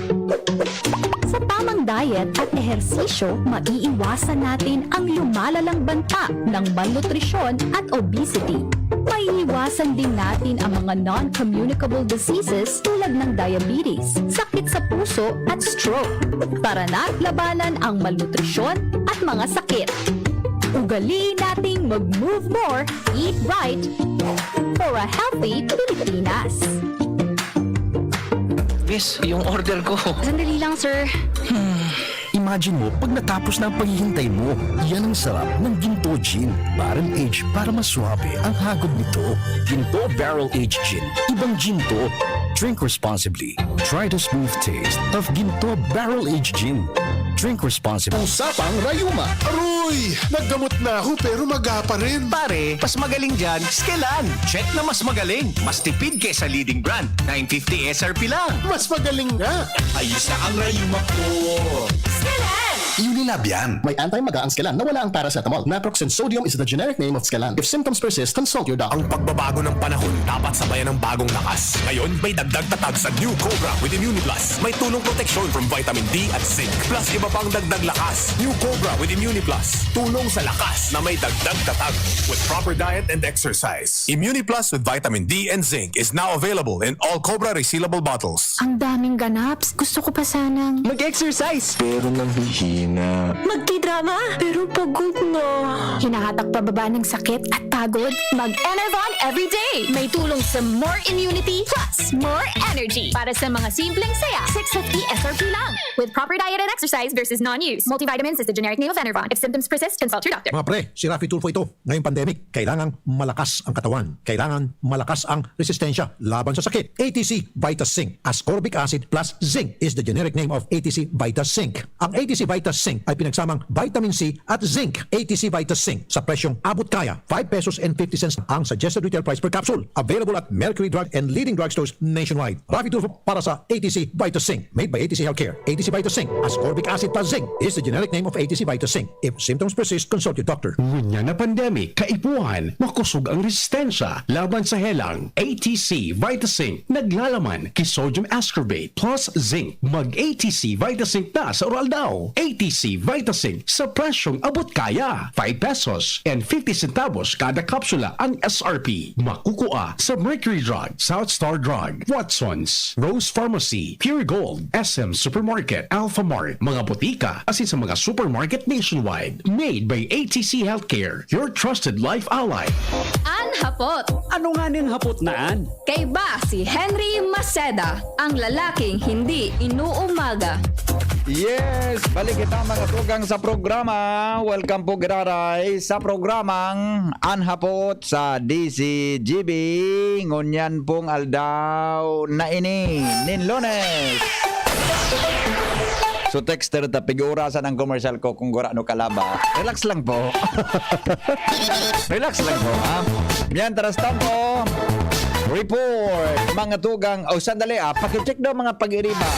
Sa tamang diet at ehersisyo, maiiwasan natin ang lumalalang banta ng malnutrisyon at obesity. Maiiwasan din natin ang mga non-communicable diseases tulad ng diabetes, sakit sa puso at stroke. Tara na, labanan ang malnutrisyon at mga sakit. Ugaliin nating mag-move more, eat right for a healthy Pilipinas. Miss, yung order ko. Sandali lang, sir. Imagine mo pag natapos na ang paghihintay mo. Yan ang sarap ng Ginto Gin. Barrel aged para mas suabe ang hagod nito. Ginto Barrel Aged Gin. Ibang ginto. Drink responsibly. Try the smooth taste of Ginto Barrel Aged Gin. Drink responsibly. Usapang Rayuma. Aroy! Naggamot na ako pero maga pa rin. Pare, mas magaling dyan, Skelan. Check na mas magaling. Mas tipid kesa leading brand. Nine fifty S R P lang. Mas magaling nga. Ayos na ang rayuma ko. Skelan! Unilab yan. May anti-maga ang Skelan na wala ang paracetamol. Naproxen sodium is the generic name of Skelan. If symptoms persist, consult your doctor. Ang pagbabago ng panahon dapat sabayan ng bagong lakas. Ngayon, may dagdag tatag sa New Cobra with Immuniplus. May tulong proteksyon from vitamin D at zinc. Plus, iba pang dagdag lakas. New Cobra with Immuniplus. Tulong sa lakas na may dagdag tatag. With proper diet and exercise. Immuniplus with vitamin D and zinc is now available in all Cobra resealable bottles. Ang daming ganaps. Gusto ko pa sanang Mag-exercise! Pero nanghihina. Magkidrama! Pero pagod na. Hinahatak pababa ng sakit at pagod. Mag-Enervon everyday! May tulong sa more immunity plus more energy. Para sa mga simpleng saya, six fifty S R P lang. With proper diet and exercise versus non-use. Multivitamins is the generic name of Enervon. If symptoms persist, consult your doctor. Mga pre, si Raffy Tulfo ito. Ngayong pandemic, kailangang malakas ang katawan. Kailangan malakas ang resistensya laban sa sakit. A T C Vita Zinc. Ascorbic acid plus zinc is the generic name of A T C Vita Zinc. Ang A T C Vita Zinc ay pinagsamang vitamin C at zinc. A T C Vita Zinc sa presyong abot kaya, five pesos and fifty cents ang suggested retail price per capsule. Available at Mercury Drug and leading drugstores nationwide. Raffy Tulfo para sa A T C Vita Zinc. Made by A T C Healthcare. A T C Vita Zinc. Ascorbic acid plus zinc is the generic name of A T C Vita Zinc. If symptoms persist, consult your doctor. Ngunyan na pandemic, kaipuhan, makusog ang resistensya laban sa helang. A T C Vita Zinc, naglalaman ki sodium ascorbate plus zinc. Mag A T C Vita Zinc na sa Uraldaw. A T C Vita Zinc sa presyong abot kaya. Five pesos and fifty centavos kada kapsula ang S R P. Makukua sa Mercury Drug, South Star Drug, Watson's, Rose Pharmacy, Pure Gold, S M Supermarket, Alpha Mart, mga botika, asin sa mga supermarket nationwide. Made by A T C Healthcare, your trusted life ally. An hapot. Ano nga ning hapot na an? Kaiba si Henry Maceda, ang lalaking hindi inuumaga. Yes, balik kita, mga tugang, sa programa. Welcome po, giraray, sa programang An Hapot sa D C G B. Ngunyan pong aldaw na ini, nin Lunes. So, texter ta, pig-orasan ang commercial ko kung gura no kalaba. Relax lang po. Relax lang po, ha? Mientras tanto, report, mga tugang. O, sandali, ah. Pakicheck daw, mga pag-iriba.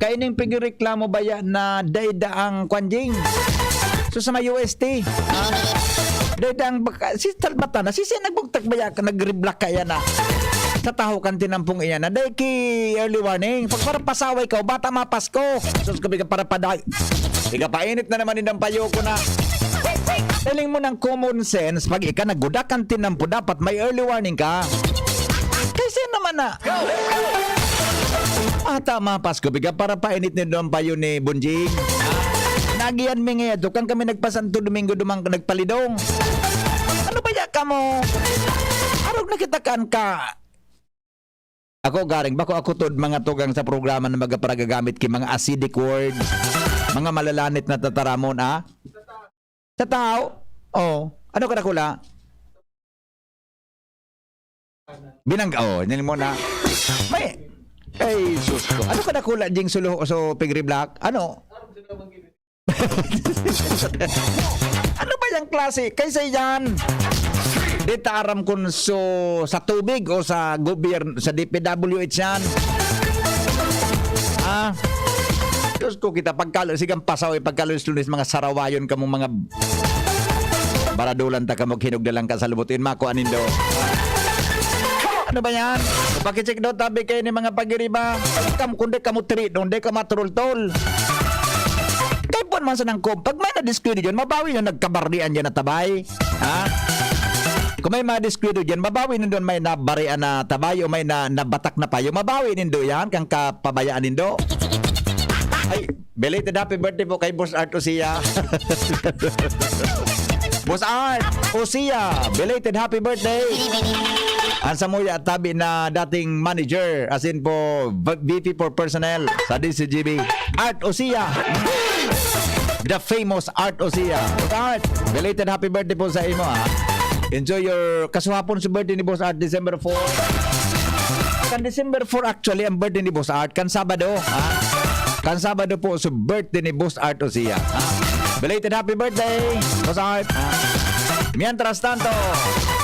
Kaining pigreklamo baya na dayda ang kwanjing? So, sa may U S T, ah, dayda ang baka, si Talbata na, si, si nagbugtak baya ka, nag-reblock kaya na. Sa taho kan tinampong iyan na, day ki early warning. Pag para pasaway ka, bata mapasko. Sus, kabi ka para paday. Ika painit na naman din ang payo ko na. Feeling mo ng common sense, pag ika nagudak ang tinampo, dapat may early warning ka. Kasi naman na. Ah, tama, Pasko. Biga para painit ni Don Payo ni Bonjing. Nagiyan mi ngayon. Dukan kami nagpa-Santo Domingo, dumang nagpalidong. Ano ba ya ka mo? Arog na kita kan ka. Ako, garing, bako ako tod mga tugang sa programa na magaparagagamit ki mga acidic words, mga malalanit na tataramon, ah? Sa tao? Oh, ano ka dakula? Binangga, oh, nil mo na. May, ay, sus ko. Ano ka dakula, Jing Sulo, so Pigri Black? Ano? Ano ba yung klase? Kaysa yan, di ta aram kung so, sa tubig o sa gobyerno, sa D P W H yan. Ah, Diyos ko, kita pagkalo, sigang pasaw, eh, pagkalo, lunes, mga sarawayon kamong mga baradulan ta kamog hinog na lang ka sa lubot, yun, mako, anindo. Ano ba yan? Pakicheck daw tabi kayo ni mga pagiriba. Kam, kundi kamo tiri, doon, di ka matrultol. Kay puwan man sa nangkom, pag may nadiskwento dyan, mabawi na nagkabardian dyan na tabay. Ha? Kung may mga diskwido dyan, mabawi nindon may nabarian na tabay o may na, nabatak na payo. Mabawi nindo yan, kang kapabayaan nindo. Ay, belated happy birthday po kay Boss Art Usia. Boss Art Usia, belated happy birthday. Ang samuya tabi na dating manager, as in po, V- VP for personnel sa D C G B. Art Osia. The famous Art Osia. Boss Art, belated happy birthday po sa imo, ha. Enjoy your, kasuhapon sa birthday ni Boss Art, December four. Kan December four, actually, ang birthday ni Boss Art. Kan Sabado, ha? Kan Sabado po sa birthday ni Boss Art Osia, ha? Belated happy birthday, Boss Art, ha? Mientras tanto,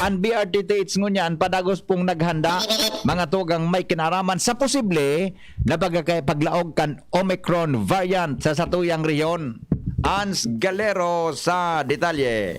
ang B R T T H ngunyan, padagos pong naghanda, mga tugang may kinaraman sa posible na pagkakay-, paglaog kan Omicron variant sa satuyang rehiyon. Ans Galero sa detalye.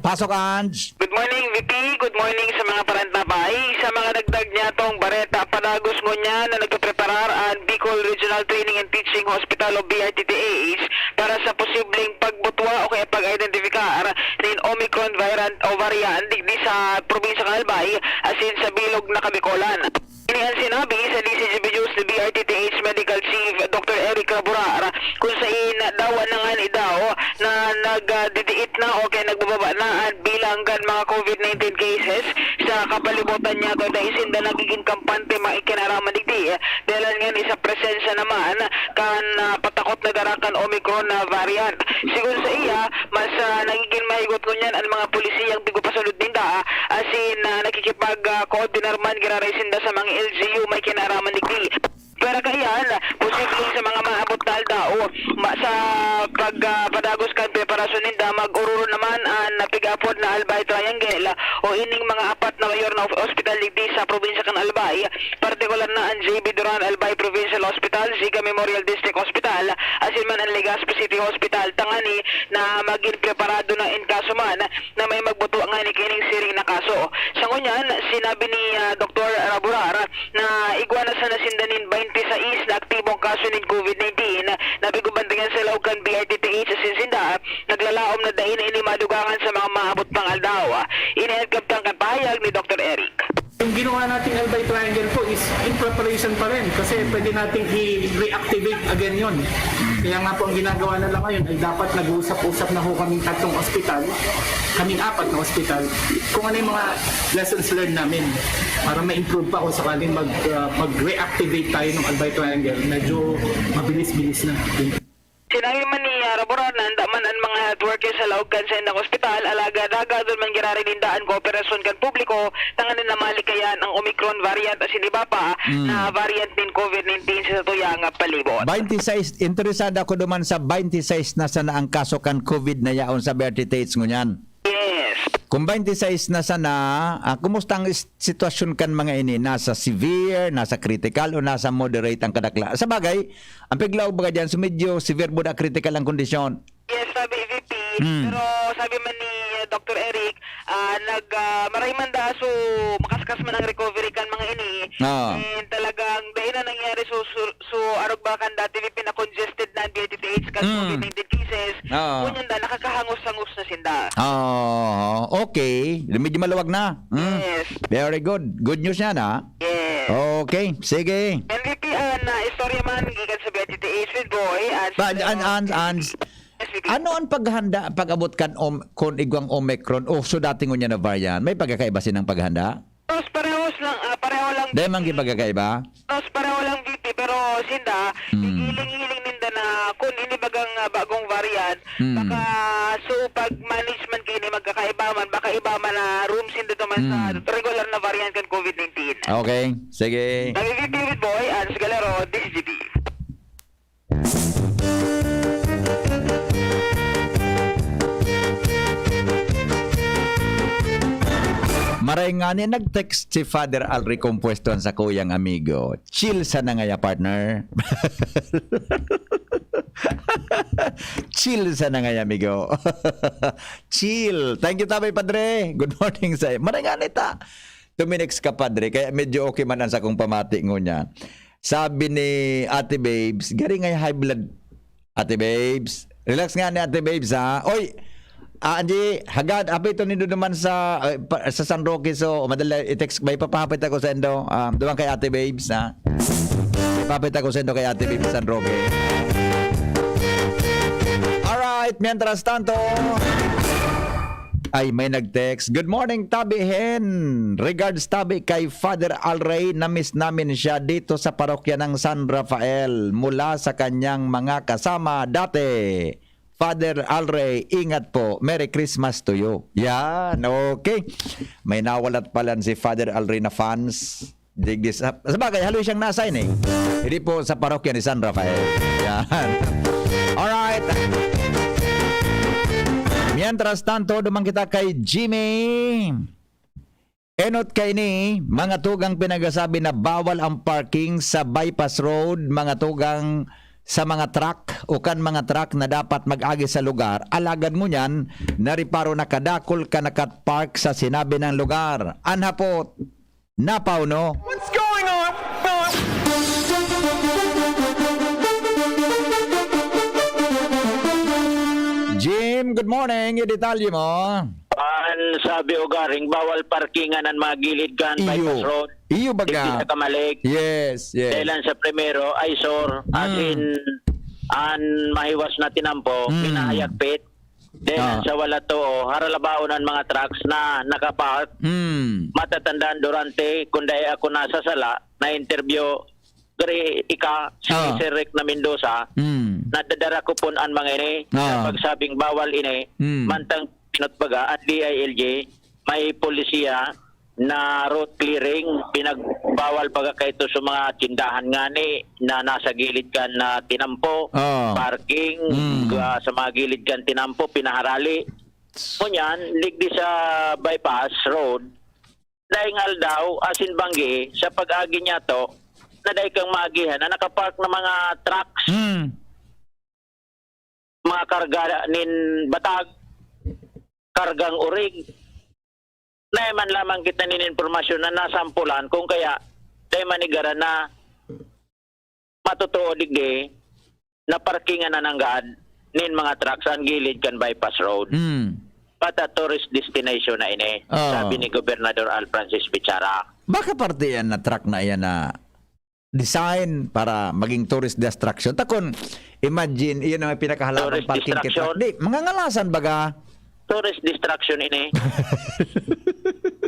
Pasok, Ange. Good morning, V P. Good morning sa mga parantapay. Sa mga dagdag niya tong bareta, padagos ngunyan na nagpapreparar ang Bicol Regional Training and Teaching Hospital o B R T T H para sa posibleng pagbutwa o kaya pag-identifikar nin Omicron variant o variant digdi sa probinsya kan Albay, asin sa bilog na Kabikolan. Ini ang sinabi sa D C G B News ni B R T T H Medical Chief Doctor Eric Raburar, kung sain dawa na ngani daw na nagdidiit na o kaya nagbababa na ang bilang kan mga COVID nineteen cases sa kapalibutan niya, dai sinda nagigin kampante makikinaraman digdi, dahelan ngani sa presensya naman kan, ah, patakot na dara kan Omicron na variant. Sigon sa iya, mas, ah, nagigin mahigot ngunyan ang mga polisiyang tigpapasulod ninda, ah, asin, ah, nakikipag, ah, koordinar man giraray sinda sa mga L G U may kinaraman digdi. Pero kaiyan, posibleng sa mga maabot na aldaw, ma-, sa pag, ah, padagos kan preparasyon ninda, mag-ororo naman an pig-apod na Albay Triangle, o ining mga apat na mayor na op-, ospital digdi sa probinsya kan Albay, partikular na an J B Duran Albay Provincial Hospital, Ziga Memorial District Hospital, asin man an Legazpi City Hospital, tangani na magin preparado na in kaso man na may magbutwa ngani kining siring na kaso. Sa ngunyan, sinabi ni, ah, Doktor Raburar na igwa na sana sinda nin twenty-sais na aktibong kaso nin COVID nineteen na pigbantayan sa laog kan B R T T H asin sinda naglalaom na dai na ini madugangan sa mga maabot pang aldaw. Ini an kabtang kan pahayag ni Doktor Eric. Yung ginawa nating Albay Triangle po is in preparation pa rin kasi pwede nating i-reactivate again yon. Kaya nga po ang ginagawa na lang ngayon ay dapat nag-uusap-usap na ho kaming tatlong ospital, kaming apat na ospital, kung ano yung mga lessons learned namin para ma-improve pa kung sakaling mag, ah, mag-reactivate tayo ng Albay Triangle. Medyo mabilis-bilis na. Sinabi man ni, ah, Raburar na handa man ang mga health workers sa laog kan saindang ospital, alagad hagadon man giraray ninda an kooperasyon kan publiko tanganing na malikayan ang Omicron variant asin iba pa Mm. na variant nin COVID nineteen sa satuyang palibot. Twenty-sais, interesado ako duman sa twenty-sais na sana ang kaso kan COVID na yaon sa B R T T H ngunyan. Yes. Kung twenty-sais na sana, ah, kumusta ang is-, sitwasyon kan mga ini? Nasa severe, nasa critical, o nasa moderate ang kadakla? Sa bagay, ang piglaog baga dyan, so medyo severe mo na critical ang kondisyon. Yes, sabi V P. Hmm. Pero sabi man ni, uh, Doktor Eric, ah, nag, ah, maray man da, so makaskas man ang recovery kan mga ini. Oo. And talagang dahil na nangyari, so, so, so arog ba kan dati, V P, na congested na ang B R T T H kan Hmm. COVID nineteen cases. Oo. Ngunyan da, nakakahangos-hangos na sinda. Oo, okay. Medyo maluwag na. Hmm. Yes. Very good. Good news yan, ha? Yes. Okay, sige. M V P, ah, na istorya man, gikan sa B R T T H with Boy, and Ba, an, an, an, Yes, V P. Ano ang paghanda pag-abot kan om-, kun igwang Omicron o so dati ngunyan na variant? May pagkakaiba sinang paghanda? Mas parehos lang, ah, pareho lang, Dahil man V P. Gipagkakaiba? Mas pareho lang, V P, pero sinda, Hmm. igiling-iling ninda na kun ini bagang, ah, bagong variant, Hmm. baka so pag management kini magkakaiba man, baka iba man na room sinda to man sa Hmm. regular na variant kan COVID nineteen. Okay, sige. Sabi V P with Boy, Hans Galero, D C G B. Maray nga ni nag-text si Father Alri Compuesto, ang sakuyang amigo. Chill sana ngaya, partner. Chill sana ngaya, amigo. Chill. Thank you, Tabay Padre. Good morning sa iyo. Maray nga ni ta. Tuminext ka, Padre, kaya medyo okay man ang sakong pamati ngunyan. Sabi ni Ate Babes, "Gari nga high blood, Ate Babes." Relax nga ni Ate Babes, ha? Oy, ah, Angie, hagad, apito nindo naman sa, eh, pa, sa San Roque. So, madali, i-text, may papahapit ako sa indo. Ah, duman kay Ate Babes, ha? May papahapit ako sa indo kay Ate Babes San Roque. Alright, mientras tanto, ay, may nag-text. "Good morning, Tabi Hen. Regards, Tabi, kay Father Alray. Namiss namin siya dito sa parokya ng San Rafael mula sa kanyang mga kasama dati. Father Alray, ingat po. Merry Christmas to you." Yan, okay. May nawalat pala si Father Alray na fans. Digdi sa, sabagay, haloy siyang na-assign eh. Hindi po sa parokya ni San Rafael. Yan. Alright. Mientras tanto, duman kita kay Jimmy. Enot kaini, mga tugang pinagasabi na bawal ang parking sa bypass road, mga tugang, sa mga truck o kan mga truck na dapat mag-agi sa lugar. Alagad ngunyan, nariparo na kadakol ka nakapark sa sinabi ng lugar. An hapot, napaw, no? What's going on? Jim, good morning. Idetalye mo. An sabi o garing, bawal parkingan an mga gilid kan Iyo. Bypass Road. Iyo baga. Digdi sa Kamalig. Yes, yes. Dahilan sa primero, eyesore, as Mm. in, an mahiwas na tinampo, Mm. pinahayagpit. Dahilan Ah. sa wala too, haralabaon an mga trucks na nakapark. Mm. Matatandaan durante, kung dai ako nasasala, na-interview, gari ika, si Ah. Sir Rick na Mendoza, Mm. nadadara ko pon an mga ini, Ah. sa pagsabing bawal ini, Mm. mantang pinutbaga, an D I L G, may polisiya na road clearing, pinagbawal baga kaito sa mga tindahan ngani na nasa gilid kan, ah, tinampo, Ah. parking, Mm. ah, sa mga gilid kan tinampo, pinaharali. Ngunyan, digdi sa bypass road, daing aldaw, asin banggi, sa pag-agi niyato, na dai kang maagihan na nakapark na mga trucks, Mm. mga karga nin batag, kargang urig. Dai man lamang kita nin impormasyon na nasampulan, kung kaya, dai manigaran na matotoo digdi na parkingan na nanggad nin mga truck sa gilid kan bypass road. Mm. Pata tourist destination na ini, Ah. sabi ni Gobernador Al Francis Bichara. Baka parte yan na truck na yan na design para maging tourist distraction. Takon, imagine, iyon ang pinakahalabang Tourist parking kay distraction? Truck. Di, mga ngalasan baga. Tourist distraction ini.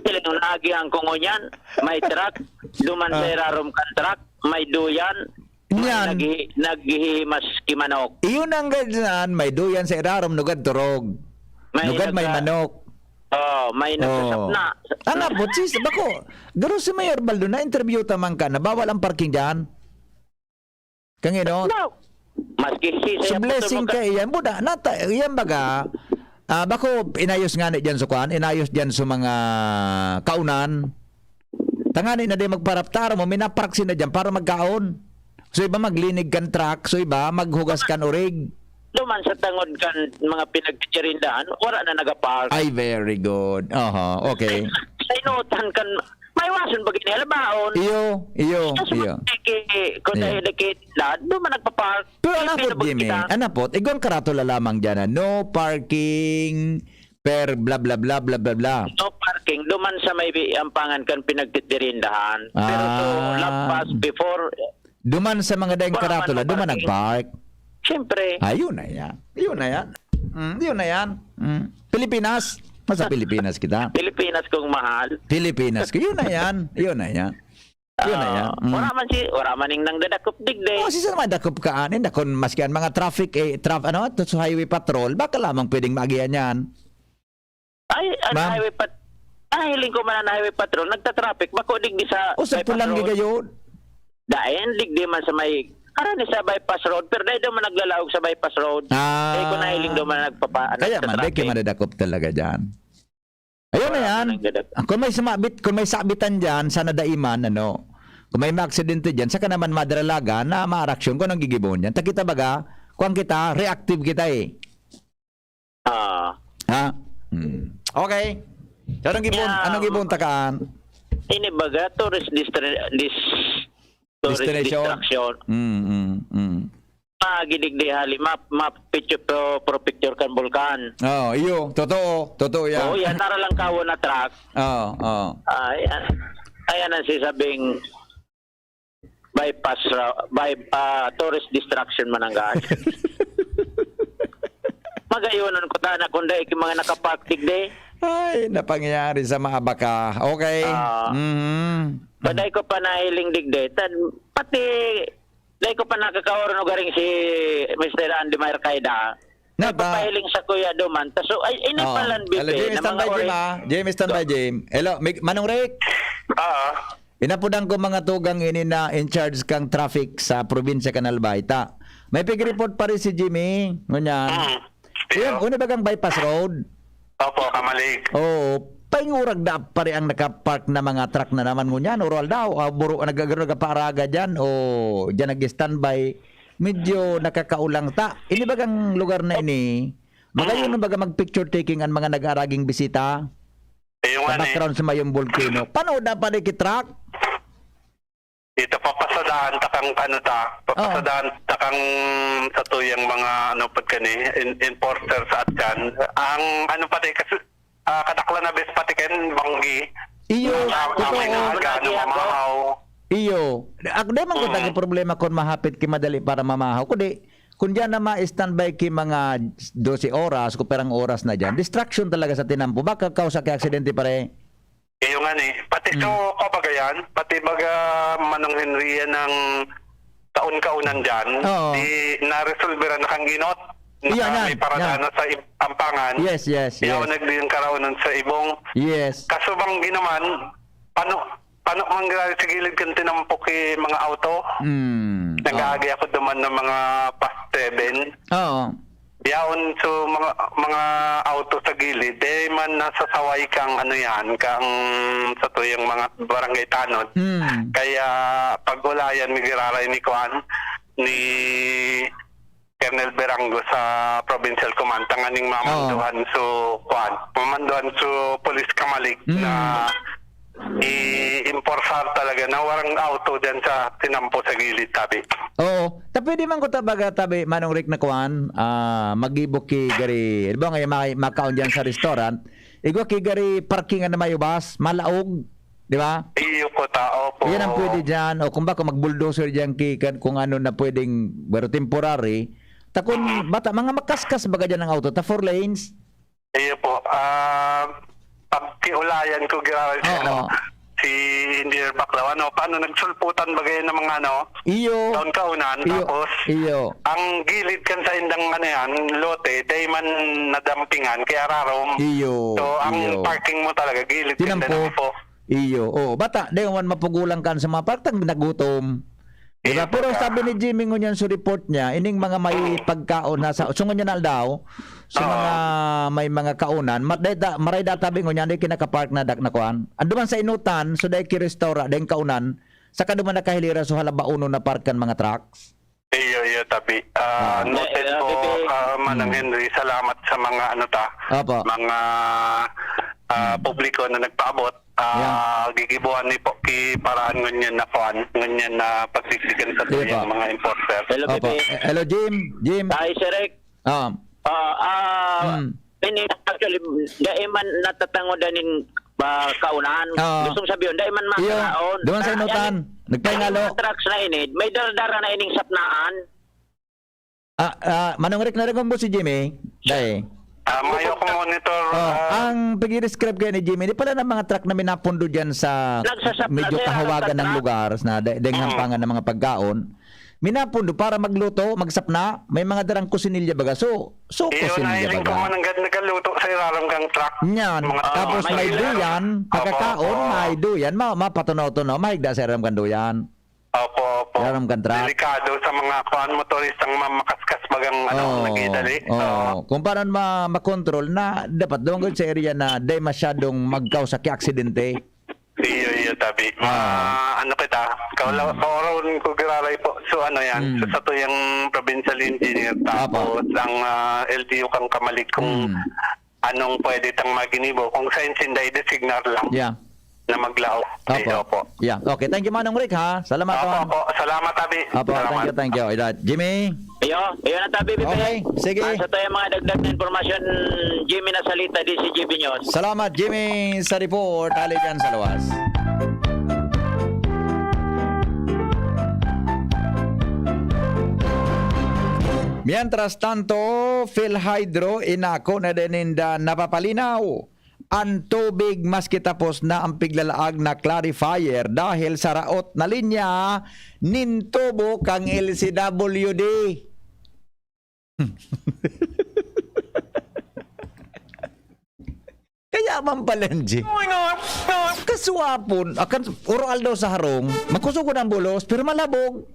Sila yung naagihan ko ngunyan, may truck, duman sa Ah. irarom kan truck, may duyan, Yan. naghi-, naghihimas ki manok. Iyon ang ganyan, may duyan sa irarom, nugad turog. May Nugad may nagka-, manok. Oh, may Oh. nagkasapna. Ang abot, sis, bako, garo si Mayor Baldo, na-interview ta man ka na bawal ang parking dyan. Kangino? No. Maski si So, Sir blessing Putumaga. Kay yan, buda, nata-, yan baga, ah, bako, inayos nga ni dyan sa kwan, inayos dyan sa mga kaunan. Tangani na di magparaptaro mo, minapark sila dyan para magkaon. So, iba maglinig kan truck, so, iba maghugas kan urig. Duman sa tangod kan mga pinagtitirindahan, wala na nagapark. Ay, very good. Aha, okay. Sa inutan kan, may wason ba gini? Halabaon. Iyo, iyo, Kaso iyo. Kung Iyo. Dahil nakikita, duman nagpapark. Pero Hindi anapot, na Jimmy, kita. Anapot, igwang karatula lamang dyan na, "No parking per bla, bla, bla, bla, bla, bla." No parking, duman sa may bi-, ampangan kan pinagtitirindahan. Pero to Ah. lampas before, Duman sa mga daing wala man karatula, duman parking. Nagpark. Siyempre. Ah, yun na yan. Yun na yan. Mm, yun na yan. Mm. Pilipinas. Nasa Pilipinas kita. Pilipinas kong mahal. Pilipinas. Yun na yan. Yun na yan. Yun na yan. Ah, Mm. wala man si, wala man ning nangdadakop digdi. Oh, si saan man dakop ka, anin? Dakon, maski ang mga traffic, eh, traf-, ano, to, sa highway patrol, baka lamang pwedeng maagihan yan. Ay, ang Ma'am? highway pat-, nahiling ko man ang highway patrol, nagtatraffic, bako digdi sa O, sa bypass pulang road. Gigayon. Daen, digdi man sa may, karani sa bypass road, pero dahil daw man naglalaog sa bypass road. Ah. Eh, kung nahiling daw man nagpapa-, Kaya man, dahil nagtatraffic. Kayo madadakop talaga dyan. Ayun na Wala yan. man nagdadakop. Kung may sumabit, kung may sabitan dyan, sana daiman, ano, kung may maaksidente dyan, saka naman madralaga na maaraksyon kung anong gigibon dyan. Takita baga, kung kita, reactive kita eh. Ah. Ha? Hmm. Okay. So, anong gibon? Yeah. Anong gibon takaan? Ini baga, tourist distra-, dis-, tourist Destination? distraction. Mm, mm, mm. Magidigdi hali, map-, map-, picture pro-, pro picture kan bulkan. Oo, iyo. Totoo. Totoo yan. Oo, yan. Naralang kawo na truck. Oo, oo. Ah, yan. Ayan ang sisabing bypass ra-, by, ah, tourist distraction man ang gaan. Magayonon ko ta na kung dai ki mga nakapark digdi. Ay, napangyari sa mga baka. Okay. Ah. Mhm. Paday ko pa nahiling digdi. Tan, pati, dai ko pa nakakaoron o garing si Mister Andy Marcayda. Nata- Nagpapahiling sa kuya duman. Ta, so, ay, ini Oo. palan, Hello, bibi, Jim, na mga standby, Jim, ori- ah. Jim, standby, Jim. Hello, Mig-, Manong Rick? Ah. Inapudan ko mga tugang ini na in charge kang traffic sa probinsya kan Albay. Ta, may pig-report pa rin si Jimmy. Ngunyan. Mm. Yan, Iyo. una bagang bypass road? Opo, Kamalig. Oo. Paingurag da pa rin ang nakapark na mga truck na naman ngunyan. Oral daw, ah, buro, nag-, nag-, nagpaaraga dyan. O, dyan nag-standby. Medyo nakakaulang ta. Ini bagang lugar na ini, magayon Mm. na baga mag-picture taking ang mga nag-aaraging bisita? Iyo Sa nga ni. background sa mayong volcano. Paano dapat ikitruck? Ito, papasadahan ta kang ano ta, Oo. papasadahan ta kang sa tuyang mga ano pud kani, en-, enforcer sa atyan. Ang ano pati, kas-, ah, kadaklan na bes pati kan banggi. Iyo, Ah, ah, may totoo. naaga, ano, Banggi ako. mamahaw. Iyo. Ako, di man ko Mm. tagi problema kung mahapit ki madali para mamahaw. Kundi, kung diyan na ma-standby ki mga dose oras, kung perang oras na diyan, distraction talaga sa tinampo. Baka kausa ki aksidente, pare. Iyo nga ni. Pati Mm. so, kabagayan, pati baga Manong Henry yan ang kaon-kaonan dyan, Oo. di naresolbera na kang ginot. Iyo, Naka-, yan, may parada yan. na sa ib-, Ampangan. Yes, yes, Yaw yes. nagdi ang karaonan sa Ibong. Yes. Kaso banggi naman, pano, pano man grabe sa gilid kan tinampo ki mga auto? Mm, oo. Nag-aagi ako duman ng mga past seven. Oo. Yaon, so, mga, mga auto sa gilid, eh, man nasasaway kang, ano yan, kang sa tuyang mga barangay tanod. Mm. Kaya, pag-ulayan, nagiraray ni Kuan, ni Colonel Berango sa Provincial Command, tanganing mamanduhan Oo. so, Kuan, mamanduhan so, Police Kamalig Mm. na i-enforcer talaga na warang auto dyan sa tinampo sa gilid, tabi. Oo. Ta pwede man ko ta baga, tabi, Manong Rick, na kuan, ah, mag-ibo ki gari, di ba, nga ma-, makaon diyan sa restaurant, igwa ki gari parkingan na may ubas, malaog, di ba? Iyo ko ta, opo. Yan ang pwede diyan. O kung bako mag-bulldozer diyan ki, kan, kung ano na pwedeng, pero temporary. Ta kung Mm. bata, mga makaskas baga diyan ang auto, ta four lanes. Iyo po. Ah, pagkiulayan ko, grabe si, Oo. ano, si Engineer Baclaw. Ano, paano nagsulputan ba kayo ng mga, ano, Iyo. taon kaunan? Iyo. Tapos, Iyo. ang gilid kan sa indang, ano yan, lote, dahil man nadampingan, kaya rarom. Iyo. So, ang Iyo. parking mo talaga, gilid kan Tinampo. Tinampo. Iyo. Oh, bata, di man mapugulang kan sa mga park, tang nagutom. Di ba? Iyo, Pero bata. sabi ni Jimmy ngunyan sa report niya, ining mga may Mm. pagkaon na sa, so ngunyan na daw, sa Oo. mga may mga kaunan, ma-, dahil da-, maray da tabi ngunyan, di kinakapark na dak-, na kuan. Ang duman sa inutan, so dahil ki restaurant, dahil kaunan, saka duman nakahilera, so halaba uno na park kan mga trucks. Iyo, iyo, tabi. Ah, Ah. noted Eh, eh, po, Bibi. ah, Manang Hmm. Henry, salamat sa mga ano ta, Opo. mga, ah, Hmm. publiko na nagpaabot. Ah, Yeah. gigibuan ni po ki paraan ngunyan na kuan, ngunyan na pagsigsigan sa Iyo tuyang po. mga enforcer. Hello, Opo. Bibi. Eh, hello, Jim. Jim. Hi, Sir Rick. Ah. Ah, ah, Hmm. ini, actually, dai man natatangodan nin, ah, kaunahan. Ah. Gustong sabihin, dai man Iyo, makaraon. duman sa Ah, inutan. yan, Nagpahingalo. yung mga trucks na ini, may dara-dara na ining sapnaan. Ah, ah, Manong Rick, narinig mo si Jimmy? Dai. Ah, mayo ko monitor, Oh, ah. ang pag-i-describe kayo ni Jimmy, di pala na mga truck na minapundo dyan sa Nagsasap-, medyo nasa kahawagan ng truck. lugar na da-, daing Mm. hampangan ng mga pagkaon. Minapundo para magluto, magsapna, may mga darang kusinilya baga. So, so Iyo, kusinilya nailing ko baga. man ang gad-, nagaluto sa irarom kang truck. Yan. Mga Tapos Ah, may may duyan, Opo, pagkakaon, opo. may duyan, ma-, mapatunaw-tunaw, mahigda sa irarom kang duyan. Opo, opo. Irarom kang truck. Delikado sa mga kuan, motoristang ma-, makaskas bagang, ano, Oo, nagidali. oo. Oo. Kung paano ma-, makontrol na, dapat doon gud sa area na di masyadong magkausa ki aksidente. Iyo, iyo, tabi. Ma-, Ah. ano kita, kaula-, Mm. kaurawan ko giraray po. So, ano yan, Mm. so, sa tuyang provincial engineer, Apo. tapos ang, ah, L G U kang Kamalig kung Mm. anong pwede tang maginibo, kung sa insinday, de signal lang Yeah. na maglaog. Apo. Iyo po. Yeah. Okay, thank you, Manong Rick, ha? Salamat, Apo, Juan. apo. Salamat, tabi. Apo, Salamat. thank you, thank you. Ida-, Jimmy? Iyo, iyo na tabi, Bibi. Okay, sige. Ah, sa tayo mga dagdag na impormasyon, Jimmy na salita, D C G B News. Salamat, Jimmy, sa report. Hali dyan sa luwas. Mientras tanto, PhilHydro, inako na din ninda napapalinaw an tubig maski tapos na ang piglalaag na clarifier dahil sa raot na linya nin tubo kan L C W D. Kaya man pala, G. Kaswapon, akan, oro aldaw sa harong, magkusog ang bulos, pero malabog.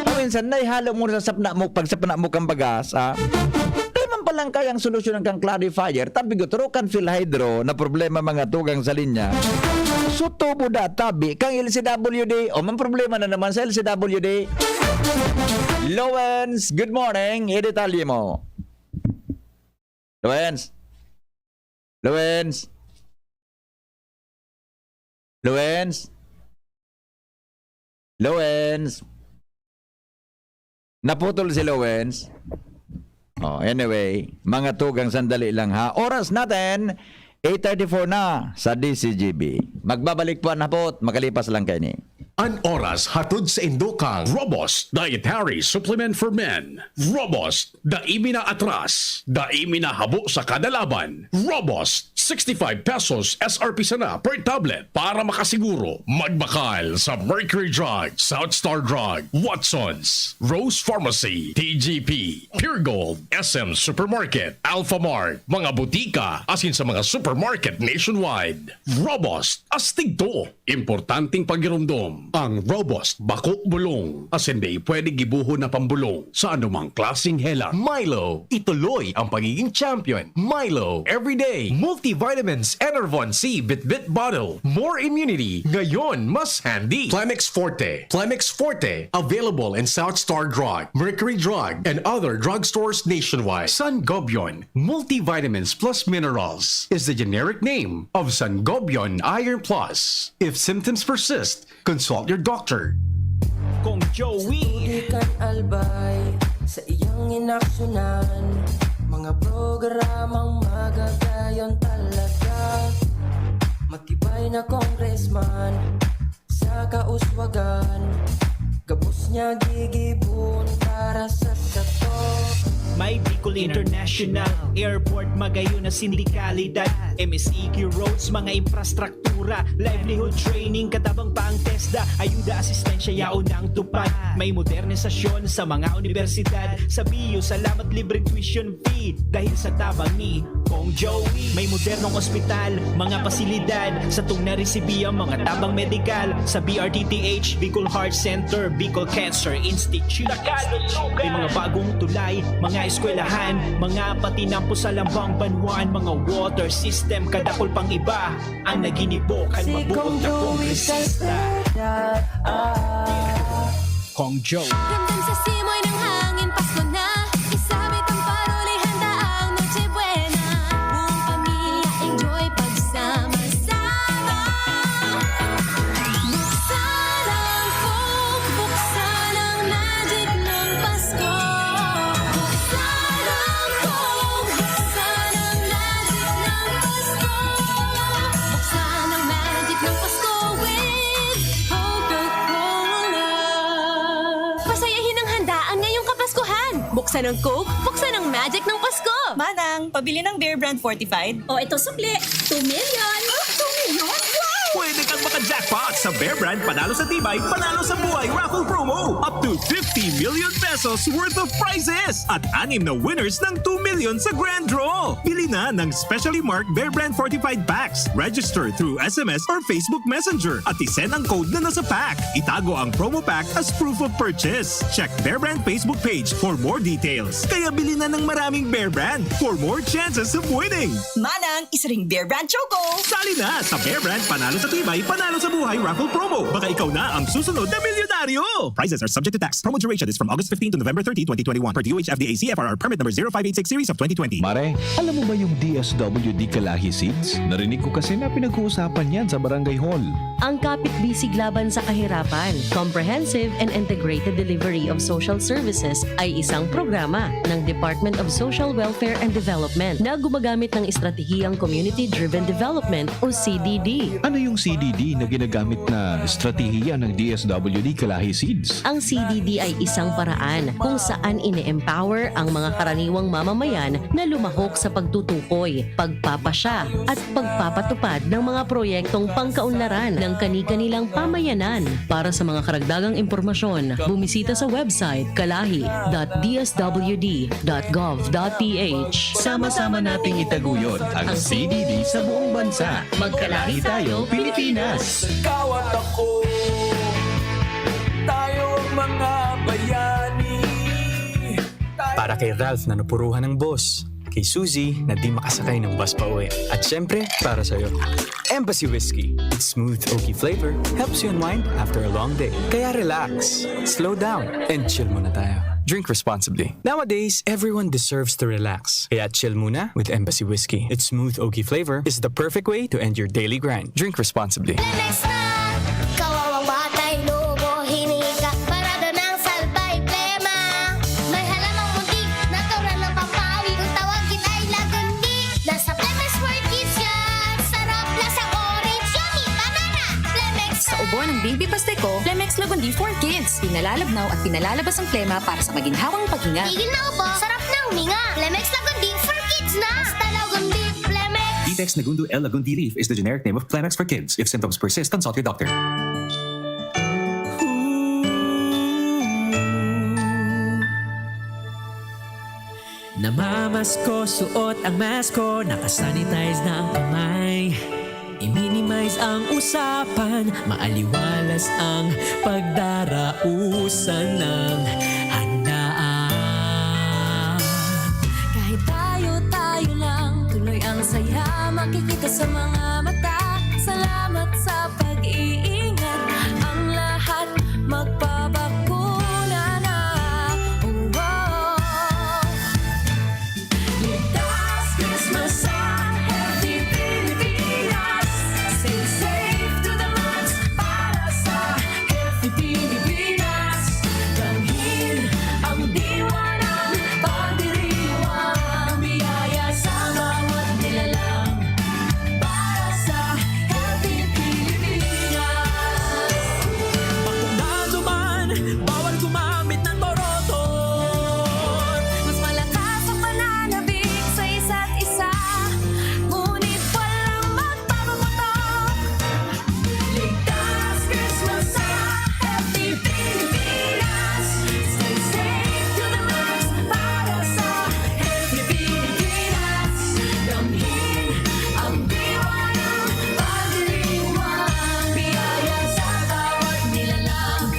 Paminsan, naihalo mo sa sapna mo, pagsapna mo kang bagas, ah. Kaya man palang kayang solusyon kang clarifier, tabi ko, turo kan PhilHydro na problema mga tugang sa linya. So, tubo da, tabi, kang L C W D, o man problema na naman sa L C W D. Lowens, good morning, idetalye mo. Lowens. Lowens. Lowens. Lowens. Naputol si Lowens. Oh, anyway, mga tugang, sandali lang ha. Oras natin, eight thirty-four na sa D C G B. Magbabalik po ang hapot, makalipas lang kaini. An oras hatod sa indokang Robust Dietary Supplement for Men. Robust, dai mi na atras, dai mi na habo sa kada laban. Robust, sixty-five pesos S R P sana per tablet. Para makasiguro, magbakal sa Mercury Drug, South Star Drug, Watsons, Rose Pharmacy, T G P, Pure Gold, S M Supermarket, Alphamart, mga butika, asin sa mga supermarket nationwide. Robust, astig to! Importanteng pagiromdom, ang Robust bako bulong, asin dai pwede gibohon na pambolong sa anumang klaseng helang. Milo, ituloy ang pagiging champion. Milo, everyday. Multivitamins, Enervon C, Bitbit Bottle. More immunity, ngayon mas handy. Plemex Forte. Plemex Forte, available in South Star Drug, Mercury Drug, and other drugstores nationwide. Sangobion, Multivitamins plus Minerals is the generic name of Sangobion Iron Plus. If symptoms persist, consult your doctor. Kong Joey. Di kan albay sa iyang inaksyonan. Mga programang magagayon talaga. Matibay na congressman sa kauswagan. Gabos niya gigibon para sa sato. May Bicol International Airport, magayon na sindikalidad, M S E Q roads, mga infrastruktura, livelihood training, katabang pa ang TESDA, ayuda, asistensya, yaon ang tupad. May modernisasyon sa mga unibersidad, sa B U, salamat, libreng tuition fee, dahil sa tabang ni Kong Joey. May modernong ospital, mga pasilidad, satong naresibi ang mga tabang medikal sa B R T T H, Bicol Heart Center, Bicol Cancer Institute. May mga bagong tulay, mga eskwelahan, mga patinampo sa lambang banwaan, mga water system, kadakol pang iba ang naginibo kan mabuot na kongresista. Kong Joe. Ramdam sa simoy ng hangin, Pasko na. Isabit ang paroli, handa ang Noche Buena. Buong pamilya, enjoy pagsama-sama. Buksan ang Coke, buksan ang magic ng Pasko. Buksan ang Coke, buksan ang magic ng Pasko. Buksan ang magic ng Pasko with Coca-Cola. Pasayahin ang handaan ngayong Kapaskuhan. Buksan ang Coke, buksan ang magic ng Pasko. Manang, pabili ng Bear Brand Fortified. O, ito, sukli. Two million. Ah, two million? Wow! Pwede kang maka-jackpot sa Bear Brand Panalo sa Tibay, Panalo sa Buhay Raffle Promo. Up to fifty million pesos worth of prizes at anim na winners ng two million sa Grand Draw. Bili na ng specially marked Bear Brand Fortified Packs. Register through S M S or Facebook Messenger at isend ang code na nasa pack. Itago ang promo pack as proof of purchase. Check Bear Brand Facebook page for more details. Kaya bili na ng maraming Bear Brand for more chances of winning. Manang, isa ring Bear Brand Choco! Sali na sa Bear Brand Panalo sa Tibay, Panalo sa Buhay Raffle Promo. Baka ikaw na ang susunod na milyonaryo! Prizes are subject to tax. Promo duration is from August fifteen to November thirty, twenty twenty-one, per D O H F D A C F R R permit number zero five eight six series of twenty twenty. Mare, alam mo ba yung D S W D Kalahi Seeds? Narinig ko kasi na pinag-uusapan yan sa barangay hall. Ang Kapit Bisig Laban sa Kahirapan, Comprehensive and Integrated Delivery of Social Services ay isang programa ng Department of Social Welfare and Development na gumagamit ng estratehiyang Community-Driven Development o C D D. Ano yung C D D na ginagamit na estratehiya ng D S W D Kalahi Seeds. Ang C D D ay isang paraan kung saan ine-empower ang mga karaniwang mamamayan na lumahok sa pagtutukoy, pagpapasya, at pagpapatupad ng mga proyektong pangkaunlaran ng kani-kanilang pamayanan. Para sa mga karagdagang impormasyon, bumisita sa website kalahi dot d s w d dot gov dot p h. Sama-sama nating itaguyod ang C D D sa buong bansa. Magkalahi tayo, Pilipinas! Ikaw at ako, tayo ang mga bayani. Para kay Ralph na napuruhan ng boss. Kay Suzy na di makasakay ng bus pa uwi. At syempre, para sa'yo. Embassy Whiskey. Its smooth, oaky flavor helps you unwind after a long day. Kaya relax, slow down, and chill muna tayo. Drink responsibly. Nowadays, everyone deserves to relax. Kaya chill muna with Embassy Whiskey. Its smooth, oaky flavor is the perfect way to end your daily grind. Drink responsibly. Lemex na! Kawawang batay, lobo, hinika, parada ng salbay, plema. May halamang muntik, natural ng pampawi. Kung tawagin ay lagundi, nasa Lemex for Kids yan. Sarap, lasang orange, yummy, banana. Lemex Sa ubo ng Baby Pasteco, Lemex Lagundi for Kids. Pinalalabnaw at pinalalabas ang plema para sa maginhawang paghinga. Tigil na ubo, sarap na huminga. Lemex Lagundi for Kids na. Basta Lagundi, Lemex. Detex Nagundo L. Lagundi Leaf is the generic name of Plemex for kids. If symptoms persist, consult your doctor. Namamasko, suot ang mask ko, nakasanitize na ang kamay. I-minimize ang usapan, maaliwalas ang pagdarausan ng handaan. Kahit tayo-tayo lang, tuloy ang saya makikita sa mga mata. Salamat sa pag-iingat, ang lahat magpabakuna na. Oh, oh. Ligtas Christmas sa Healthy Pilipinas. Stay safe to the max para sa Healthy Pilipinas. Damhin ang diwa ng pagdiriwang biyaya sa bawat nilalang. Para sa Healthy Pilipinas. Bakunado man, bawal gumamit ng boroton. Mas malakas ang pananabik sa isa't isa, ngunit walang magpapaputok. Ligtas Christmas sa Healthy Pilipinas. Stay safe to the max para sa Healthy Pilipinas. Damhin ang diwa ng pagdiriwang biyaya sa bawat nilalang.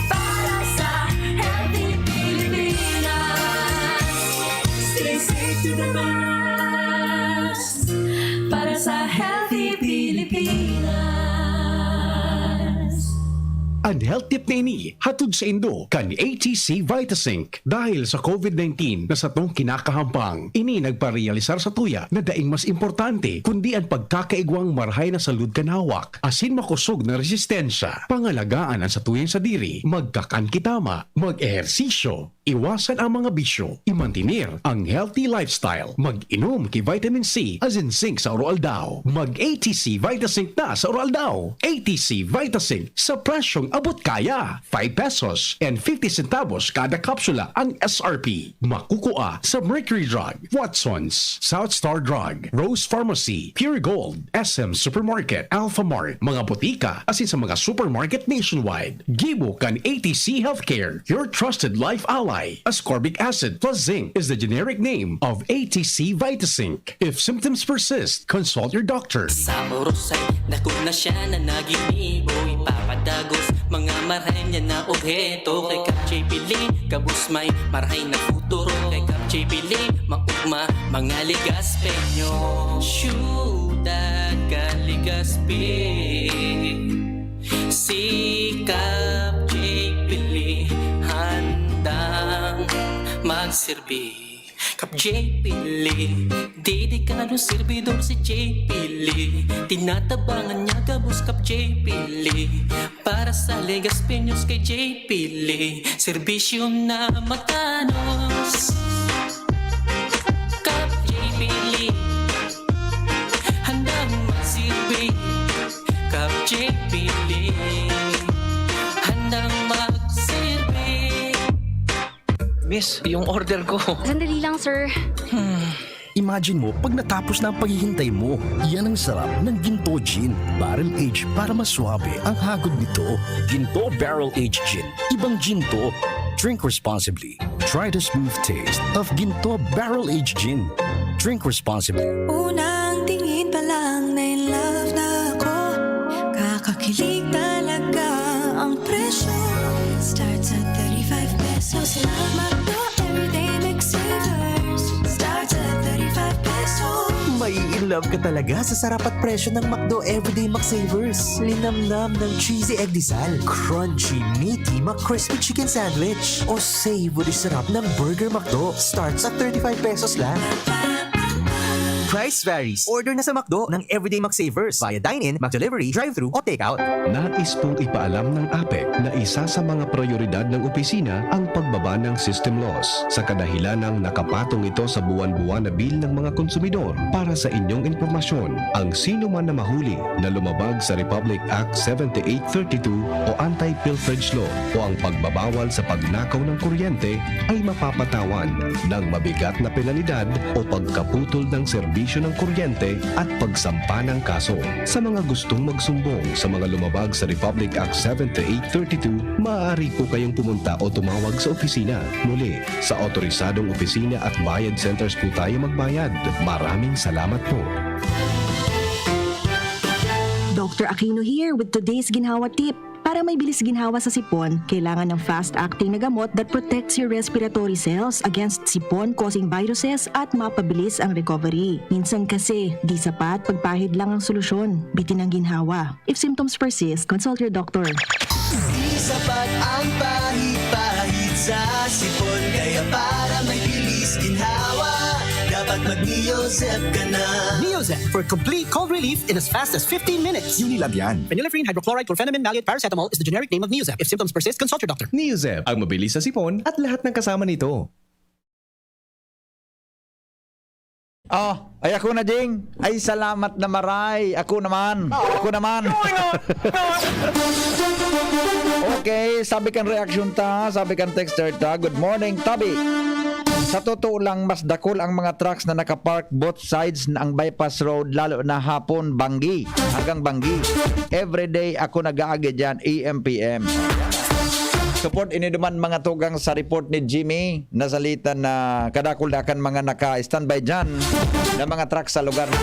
Para sa Healthy Pilipinas. Stay safe to the max. Para sa Healthy Pilipinas. An health tip na ini hatod saindo kan A T C Vitazinc. Dahil sa COVID nineteen na satong kinakahampang, ini nagparealisar satuya na daing mas importante kundi an pagkakaigwang marahay na salud kan hawak asin makosog na resistensya. Pangalagaan an satuyang sadiri, magkakan ki tama, mag-ehersisyo, iwasan ang mga bisyo, imantener ang healthy lifestyle, mag-inom ki vitamin C asin zinc sa aroaldaw, mag-A T C Vitazinc na sa aroaldaw. A T C Vitazinc sa presyong abot kaya, five pesos and fifty centavos kada kapsula ang S R P. Makukua sa Mercury Drug, Watsons, South Star Drug, Rose Pharmacy, Pure Gold, S M Supermarket, Alphamart, mga botika asin sa mga supermarket nationwide. Gibo kan A T C Healthcare, your trusted life ally. Ascorbic acid plus zinc is the generic name of A T C Vitazinc. If symptoms persist, consult your doctor. Sa oras ay dako na siya na naginibo, ipapadagos mga marahay niya na obheto. Kay Kap J P Lee, gabos may marahay na futuro. Kay Kap J P Lee, maugma mga Legaspeño. Siyudad kan Legazpi, si Kap J P Lee handang magserbi. Kap J P Lee, dedikadong serbidor si J P Lee. Tinatabangan niya gabos Kap J P Lee. Para sa Legaspeños kay J P Lee, serbisyo na matanos. Kap J P Lee, handang magserbi. Kap J P Lee, handang Miss, yung order ko. Sandali lang, sir. Imagine mo pag natapos na ang paghihintay mo. Yan ang sarap ng Ginto Gin. Barrel aged para maswabe ang hagod nito. Ginto Barrel Aged Gin. Ibang Ginto. Drink responsibly. Try the smooth taste of Ginto Barrel Aged Gin. Drink responsibly. Unang tingin pa lang na in love na ako. Kakakilig talaga ang presyo. Starts at thirty-five pesos lang. McDo Everyday McSavers. Starts at thirty-five pesos. Mai-in love ka talaga sa sarap at presyo ng McDo Everyday McSavers. Linamnam ng cheesy egg disal, crunchy, meaty, McCrispy chicken sandwich, o savory sarap ng Burger McDo. Starts at thirty-five pesos lang. Price varies. Order na sa McDo ng Everyday McSavers via dine-in, McDelivery, drive-thru, o takeout. Nais pong ipaalam ng APEC na isa sa mga prioridad ng opisina ang pagbaba ng system loss sa kadahilanang nakapatong ito sa buwan-buwan na bill ng mga konsumidor. Para sa inyong impormasyon, ang sino man na mahuli na lumabag sa Republic Act seventy-eight thirty-two o Anti-Pilferage Law o ang pagbabawal sa pagnakaw ng kuryente ay mapapatawan ng mabigat na penalidad o pagkaputol ng serbisyo ng kuryente at pagsampa ng kaso. Sa mga gustong magsumbong sa mga lumabag sa Republic Act seventy-eight thirty-two, maaari po kayong pumunta o tumawag sa opisina. Muli, sa otorisadong opisina at bayad centers po tayo magbayad. Maraming salamat po. Doctor Aquino here with today's ginhawa tip. Para may bilis ginhawa sa sipon, kailangan ng fast-acting na gamot that protects your respiratory cells against sipon-causing viruses at mapabilis ang recovery. Minsan kasi, di sapat pagpahid lang ang solusyon. Bitin ang ginhawa. If symptoms persist, consult your doctor. Di sapat ang pahid-pahid sa sipon. Kaya para may bilis ginhawa, dapat mag-Neozep ka na. Neozep for complete cold relief in as fast as fifteen minutes. Unilab yan. Phenylephrine, hydrochloride, chlorphenamine maleate, paracetamol is the generic name of Neozep. If symptoms persist, consult your doctor. Neozep, ang mabilis sa sipon at lahat ng kasama nito. Oh, ay ako na, Jing. Ay, salamat na maray. Ako naman. Ako naman. Okay, sabi kan reaksyon ta, sabi kan texter ta, "Good morning, Tabi." Sa totoo lang, mas dakul ang mga trucks na nakapark both sides na ang bypass road, lalo na hapon, Banggi, hanggang Banggi. Everyday ako nag-aagi dyan, A M P M. Support ini duman mga tugang sa report ni Jimmy. Nasalitan na kadakul na kan mga naka-standby dyan na mga truck sa lugar na.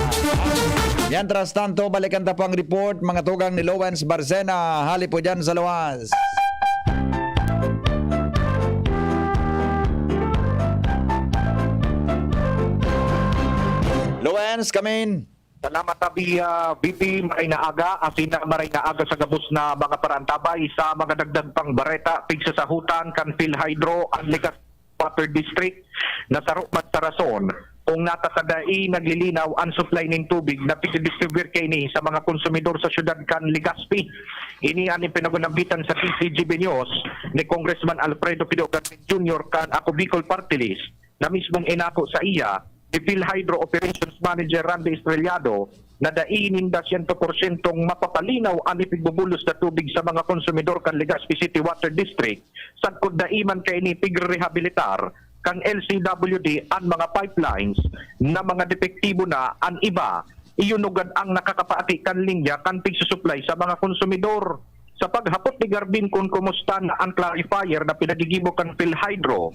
Mientras tanto, balikan ta po ang report, mga tugang ni Lowens Barcena, hali po dyan sa luwas. Lowens, come in. Salamat, Tabi, ah, V P, maray na aga. Asin na maray na aga sa gabos na mga parantabay. Sa mga dagdag pang bareta, pigsasahutan kan PhilHydro an Legazpi Water District na saro man sa rason kung nata sa dai naglilinaw an supply nin tubig na pigdidistribuir kaini sa mga konsumidor sa siyudad kan Legazpi. Ini an ipinagunambitan sa T C G B News ni Congressman Alfredo Pio Garmin Junior kan Ako Bicol Party List, na mismong inako sa iya ni PhilHydro Operations Manager Randy Estrellado na dai ninda siyento porsyentong mapapalinaw an ipigbubulos na tubig sa mga konsumidor kan Legazpi City Water District, sagkod dai man kaini pigrerehabilitar kan L C W D an mga pipelines na mga depektibo na, an iba iyo nugad ang nakakapati kan linya kan pigsusuplay sa mga konsumidor. Sa paghapot ni Garmin kun kumusta na an clarifier na pinagigibo kan PhilHydro,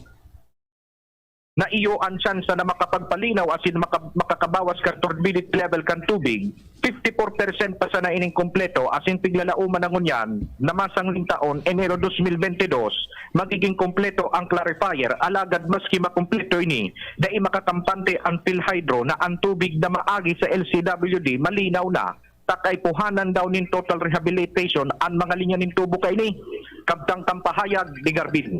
na iyo an tsansa na makapagpalinaw asin maka-, makakabawas kan turbidity level kan tubig, fifty-four percent pa sana ining kumpleto asin piglalauman na ngunyan na masangling taon, Enero dos mil bente dos, magiging kumpleto ang clarifier. Alagad maski makumpleto ini, dai makakampante ang PhilHydro na an tubig na maagi sa L C W D malinaw na, ta kaipuhanan daw nin total rehabilitation an mga linya nin tubo kaini. Kabtang kan pahayag ni Garmin.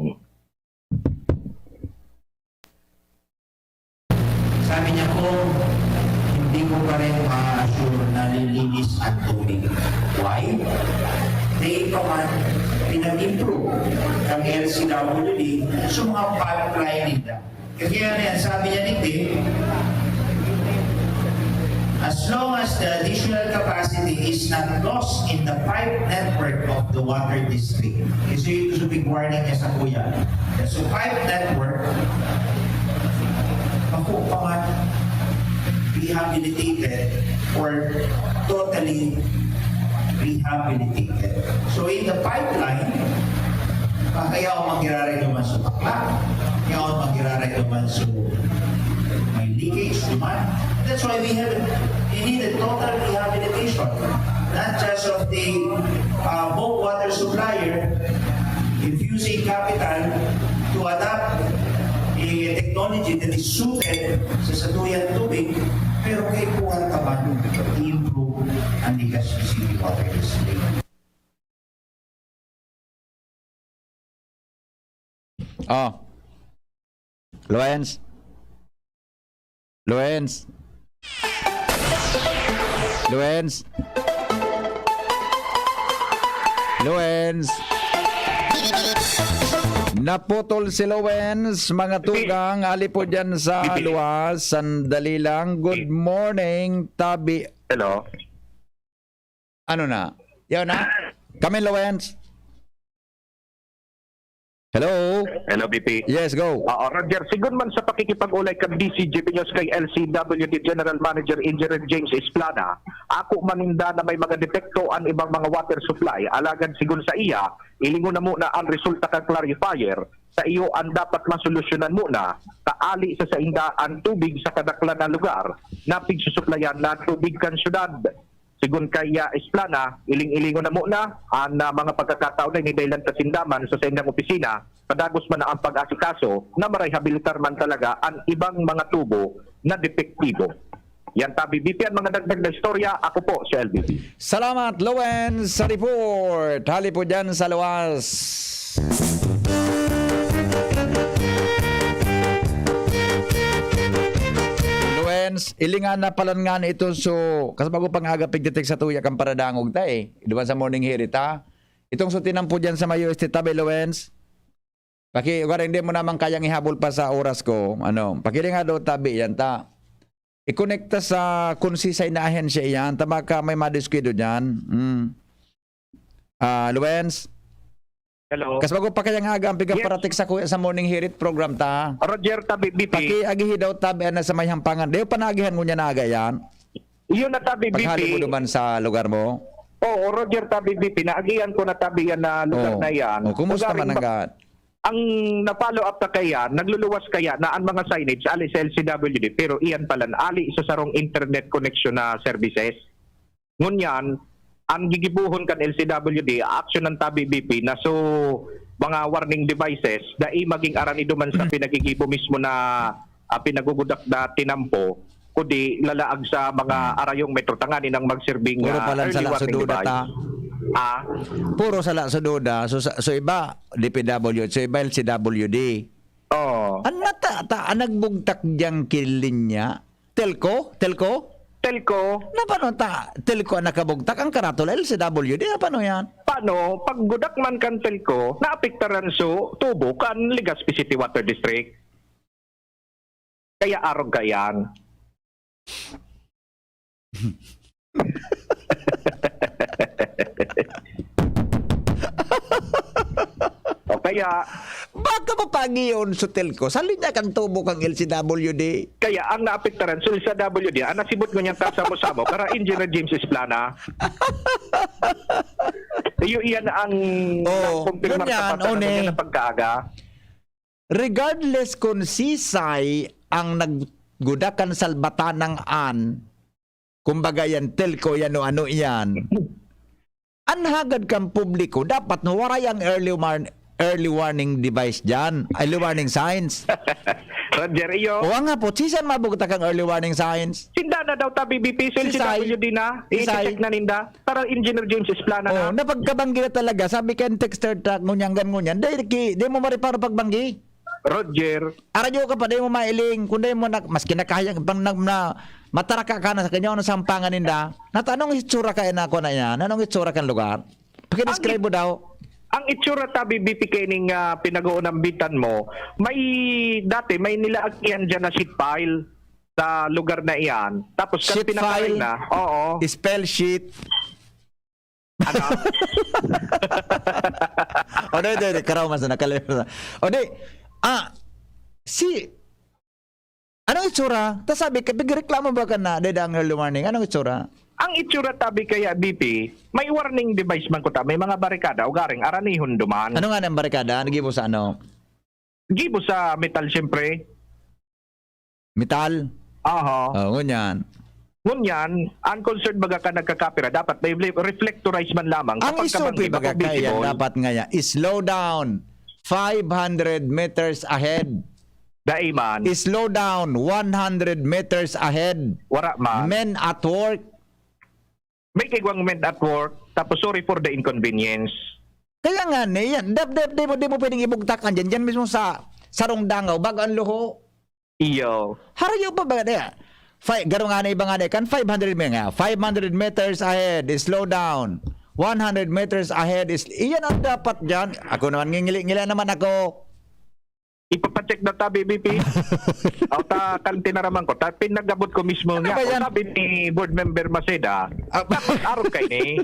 Sabi niya po, "Hindi ko pa rin ma-assure na lilinis ang tubig." Why? Dahil pa man, pinag-improve ng L C W D sa mga pipeline nila. Kaya yan, sabi niya, "Hindi." As long as the additional capacity is not lost in the pipe network of the water district. Kasi ito sa big warning niya sa kuya. So pipe network, ako pa man, rehabilitated or totally rehabilitated. So in the pipeline, kaya ako magiraray naman sa bakla, kaya ako magiraray naman sa may leakage, duman. That's why we have, we need a total rehabilitation, not just of the uh, bulk water supplier, infusing capital to adapt a technology that is suited sa satuyang tubig, pero kay kuwan ka man i-improve ang Legazpi City Water District. Oh. Luens. Luens. Luens. Luens. Naputol si Luens, mga tugang, ali po dyan sa luwas, sandali lang. Good morning, Tabi. Hello. Ano na? Yan na? Kami, Luens. Hello? Hello, B P. Yes, go. Oo, Roger, sigon man sa pakikipag-ulay kan D C G P News kay L C W D General Manager Engineer James Esplana, ako maninda na may mga depekto an ibang mga water supply, alagad sigon sa iya, ilingon na muna ang resulta kan clarifier. Sa iyo, ang dapat masolusyonan muna, kaali sa sainda ang tubig sa kadaklan na lugar na pigsusuplayan na tubig kan syudad. Sigon kay Esplana, iling-ilingon na muna an ah, mga pagkakataon na ini dahilan ta sinda man sa saindang opisina, padagos man na ang pag-asikaso na marehabilitar man talaga an ibang mga tubo na depektibo. Yan tabi, B P, ang mga dagdag na istorya. Ako po si L B P. Salamat, Lowen, sa report. Hali po dyan sa luwas. Luens, ilingan na palan nga na ito. So, kasi bago pang aga pigtitik sa tuya kang paradangog ta eh. Duman sa morning hirit ha. Itong so tinampo dyan sa may U S T tabi, Luens. Paki, ugaring di mo naman kayang ihabol pa sa oras ko. Ano, pakiling nga daw tabi yan ta. I-connect ta sa kunsisay na ahensya iyan. Tama ka, may madiskuido dyan. Mm. Ah, Luens? Hello. Kasi bago pa kayang aga ang pigang Yes. paratik sa, kuya, sa morning hirit program ta. Roger, tabi, B P. Pakiagihi daw tabi na sa may hampangan. Di pa naagihan ngunyan na aga yan. Yun na tabi, B P. Paghali mo duman sa lugar mo. Oo, Roger, tabi, B P. Naagihan ko na tabi yan na lugar Oh. na yan. Oh, kumusta Ugaring man ang ba- gaat? Ang napalo up na kaya, nagluluwas kaya na ang mga signage ali sa L C W D, pero iyan palan ali sa sarong internet connection na services. Ngunyan, ang gigibuhon kan L C W D, action ng tabi B P na so mga warning devices, dai maging aranido man sa pinagigibo mismo na ah, pinagugudak na tinampo, kundi lalaag sa mga arayong metro tanganing magsirbing Puro ah, palan early sala warning sududa device. ta. Ah, Puro sala sududa. So, sa- so iba, D P W H, so iba, L C W D. oh. Ano ta, ta, ang nagbugtak diyang kilinya? Telco? Telco? Telco, Na paano ta, Telco ang nakabugtak? Ang karatula, L C W D. Na paano yan? paano, pag gudak man kan Telco, naapektaran so tubo kan Legazpi City Water District. Kaya arog ka yan. O kaya, Baka mapagiyon sa Telco. Sa linya kan tubo kang L C W D. kaya ang naapektaran sa L C W D, ang nasibot ngunyan ta samo-samo, kara Engineer James Esplana. Iyo iyan ang Oo, nakumpirmar yun yan, sa pagkano One. Ngunyan na pagkaaga. Regardless kung sisay ang naggudakan salbatanang an, kumbaga yan, Telco yan o ano yan, an hagad kang publiko, dapat no, waray ang early, mar- early warning device dyan, early warning signs. Roger, iyo. O nga po, sisan mabugtak ang early warning signs? Sinda na daw tabi B P, so Si Sai. L C W D na. Si Sai. I-check na ninda. Para Engineer James Esplana Oh, na. Napagbanggi na talaga. Sabi kan texter ta, ngunyan gan ngunyan. Dahil ki, di mo mariparo pagbanggi. Roger, Aradyo ka pa, di mo mailing. Kung di mo, nak, mas kinakahayag, pang, na, na, mataraka ka na sa kanya, ano sampangan ninda? Nata, anong itsura ka na ako na yan? Anong itsura kang lugar? Pakidescribe mo daw. Ang itsura tabi B P K ning ah, pinag-uunambitan mo, may dati, may nilaag iyan dyan na sheet pile. sa lugar na iyan. Tapos, kan Shit pinakain file. na, oo. Spell shit. Ano? O, di, di, di, karaw mas na, nakalimutan na. O, di, ah, si, anong itsura? Ta sabi ka, pigreklamo ba ka na, deda ang early warning? Anong itsura? Ang itsura, tabi kaya, B P, may warning device man ko ta, may mga barikada, ugaring aranihon duman. Ano nga ng barikada? Ano gibo sa ano? Gibo sa metal, siyempre. Metal? Aha. Oh, ngunyan. Ngunyan, ang concern baga ka nagkakapira, dapat may refle-, reflectorize man lamang. Ang Kapag S O P kabanggi, baga baka kaya visible. Dapat ngaya, slow down. Five hundred meters ahead. Dai man. Slow down. One hundred meters ahead. Wara man. Men at work. May kigwang men at work, tapos sorry for the inconvenience. Kaya nga, ni, yan. Dap, dap, di mo, di mo pwedeng ibugtak ang dyan. Dyan mismo sa sarong dangaw, bago ang luho. Iyo. Harayo pa ba, di? Fi-, garo nga na iba nga na, kan five hundred me-, nga, five hundred meters ahead, slow down. One hundred meters ahead is, iyan ang dapat dyan. Ako naman, ngingili-ngili naman ako. Ipapacheck na ta, B B P. O, ta, kan tinaraman ko, ta, pinagabot ko mismo Ano niya. ba O, yan? Sabi ni Board Member Maceda, Ah, "Dapat arog kayo ni,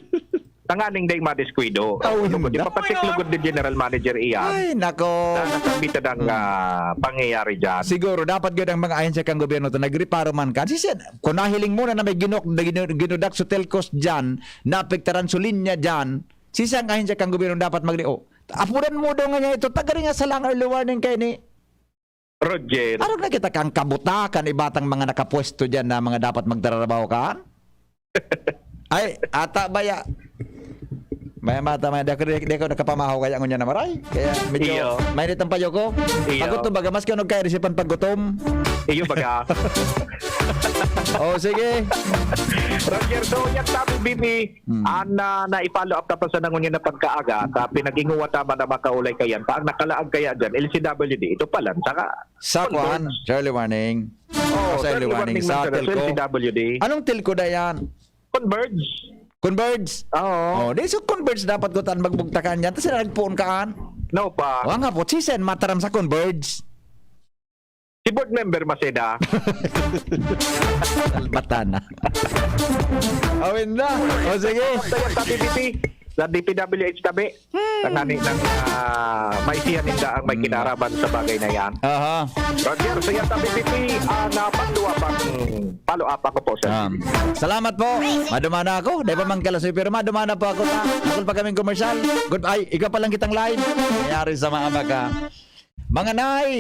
tanganing dai madiskuido." Oh, Lugod, yun na. Ipapacheck lugod ni General Manager iyan. Ay, nako. Na nakabita ng, Hmm. ah, pangyayari dyan. Siguro, dapat gud ang mga ahensya kang gobyerno to, nagreparo man ka. Sisi, kung nahiling mo na, na may ginok-, na ginu-, ginudak sa telcos dyan, naapektaran sa linya dyan, sisi ang ahensya kang gobyerno dapat magli-, oh, apuran mo daw nga niya ito, tagari nga sa lang early warning kayo ni Roger. Arog na kita kang kabutakan, ibatang mga nakapwesto dyan na mga dapat magtratrabaho kan? Ay, ata ba ya? May mata, may, di ako, di, di ako nakapamahaw kaya ngunyan na maray. Kaya medyo Iyo. mainit ang payo ko. Iyo. Pag gutom baga, mas kinunog kayo, risipan pag gutom. Iyo baga. Oh, sige. Roger, so, yan sabi, B B, Hmm. An, ah, nai-follow up ta pa sa nangunyan na pagkaaga, ta pinag-inguwat ta man na makaulay kayan. Ta ang nakalaag kaya dyan, L C W D, ito pa lang, saka Sa Converge. Kuan, early warning. Oo, Sa early early warning, warning sa man, sir, telco. L C W D. Anong telco na yan? Converge. Converge? Oo. Oh, di so Converge dapat ko taan magbugtakan yan. Tas sila nagpuon kaan? No pa. O, nga po, si Sen mataram sa Converge. Si board member Maceda. Salbatan na. Awin na. O, sige. Sa, sa P P P, sa D P W H tabi. Hmm. Tanani ng, ah, may siya ninda ang may Hmm. kinaraman sa bagay na yan. Aha. Roger, sa yan, sa P P P, ah, na pagduwa pang follow up ako po, sir. Um, salamat po. Madumana ako. Dahil pa man kalas, pero madumana po ako. Ta-, akol pa kaming commercial. Good, ay, ikaw pa lang kitang live. Nangyari sa mga baka. Mga nay,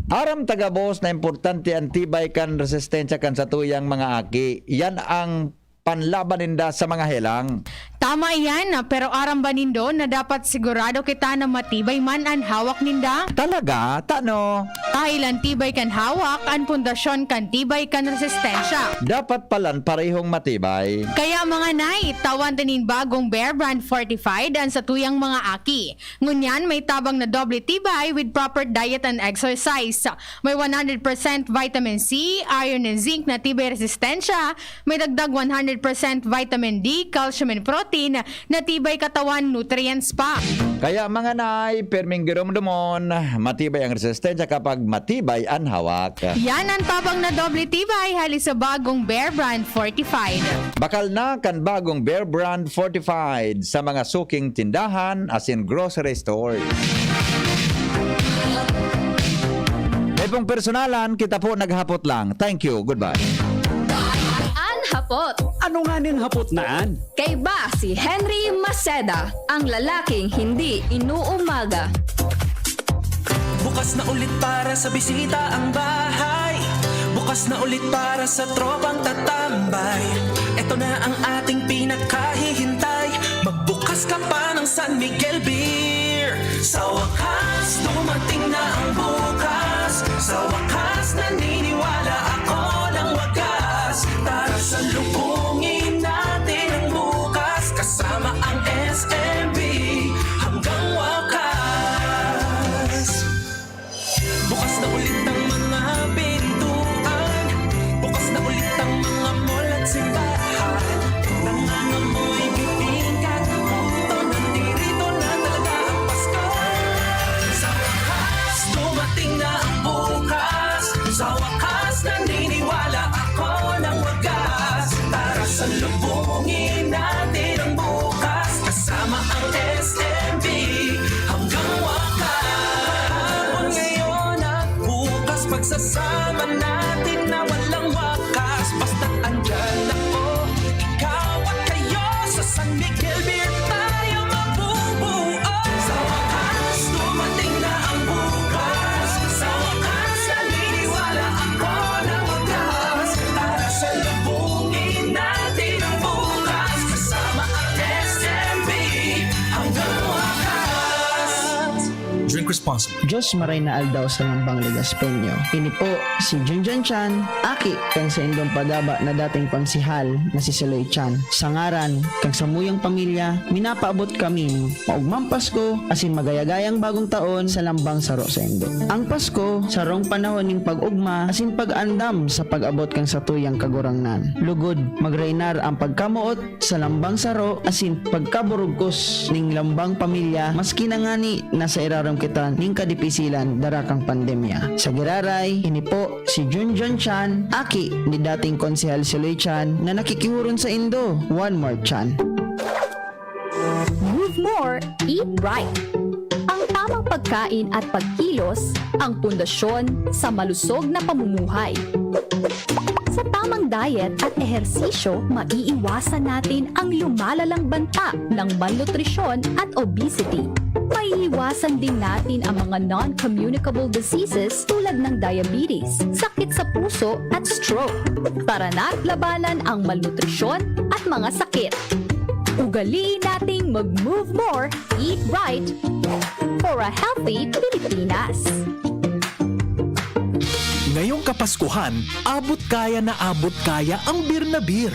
aram ta gabos na importante an tibay kan resistensya kan satuyang mga aki. Yan ang panlaban ninda sa mga helang. Tama iyan, pero aram ba nindo na dapat sigurado kita na matibay man an hawak ninda? Talaga? Tano? Dahil an tibay kan hawak, an pundasyon kan tibay kan resistensya. Dapat palan parehong matibay. Kaya mga nay, tawan ta nin bagong Bear Brand Fortified an satuyang mga aki. Ngunyan, may tabang na doble tibay with proper diet and exercise. May one hundred percent vitamin C, iron and zinc na tibay resistensya, may dagdag one hundred percent vitamin D, calcium and protein na tibay katawan nutrients pa. Kaya mga nay, perming giromdomon, matibay ang resistensya kapag matibay ang hawak. Yan ang tabang na doble tibay hali sa bagong Bear Brand Fortified. Bakal na kan bagong Bear Brand Fortified sa mga suking tindahan asin grocery store. May pong personalan, kita po naghapot lang. Thank you. Goodbye. An hapot. Ano nga ning hapot na an? Kaiba si Henry Maceda, ang lalaking hindi inuumaga. Bukas na ulit para sa bisita ang bahay. Bukas na ulit para sa tropang tatambay. Ito na ang ating pinakahihintay. Magbukas ka pa ng San Miguel Beer. Sa wakas, dumating na ang bukas. Sa wakas, naniniwala ako ng wagas. Tara, salubungin natin ang bukas. Kasama ang S M B hanggang wakas. Bukas na ulit ang mga pintuan. Bukas na ulit ang mga mall at simbahan. Nangangamoy bibingka, puto, nandirito na talaga ang Pasko. Sa wakas, dumating na ang bukas. Sa wakas, naniniwala Sasama natin na walang wakas. Basta't andyan ako, ikaw at kayo. Sa San Miguel Beer tayo mabubuo. Sa wakas, dumating na ang bukas. Sa wakas, naniniwala ako na wakas. Tara, salubungin natin ang bukas. Kasama ang S M B hanggang wakas. Drink responsibly. Diyos maray na aldaw sa lambang Legaspeño. Ini po si Junjun Chan, aki kan saindong padaba na dating konsehal na si Saloy Chan. Sa ngaran kan samuyang pamilya, minapaabot kami nin maugmang Pasko asin magayagayang Bagong Taon sa lambang saro saindo. Ang Pasko, sarong panahon nin pag-ogma asin pag-andam sa pag-abot kan satuyang Kagurangnan. Lugod, magrainar ang pagkamoot sa lambang saro asin pagkaburugkos ning lambang pamilya, maski na ngani nasa irarom kita ning kadipisilan dara kan pandemya. Sa giraray, ini po si Junjun Chan, aki ni dating Konsehal Saloy Chan na nakikihuron saindo. One more Chan. Move more, eat right. Ang tamang pagkain at pagkilos ang pundasyon sa malusog na pamumuhay. Sa tamang diet at ehersisyo, maiiwasan natin ang lumalalang banta ng malnutrisyon at obesity. Maiiwasan din natin ang mga non-communicable diseases tulad ng diabetes, sakit sa puso at stroke. Tara na't labanan ang malnutrisyon at mga sakit. Ugaliin nating mag-move more, eat right for a healthy Pilipinas. Ngayong Kapaskuhan, abot kaya na abot kaya ang Beer na Beer.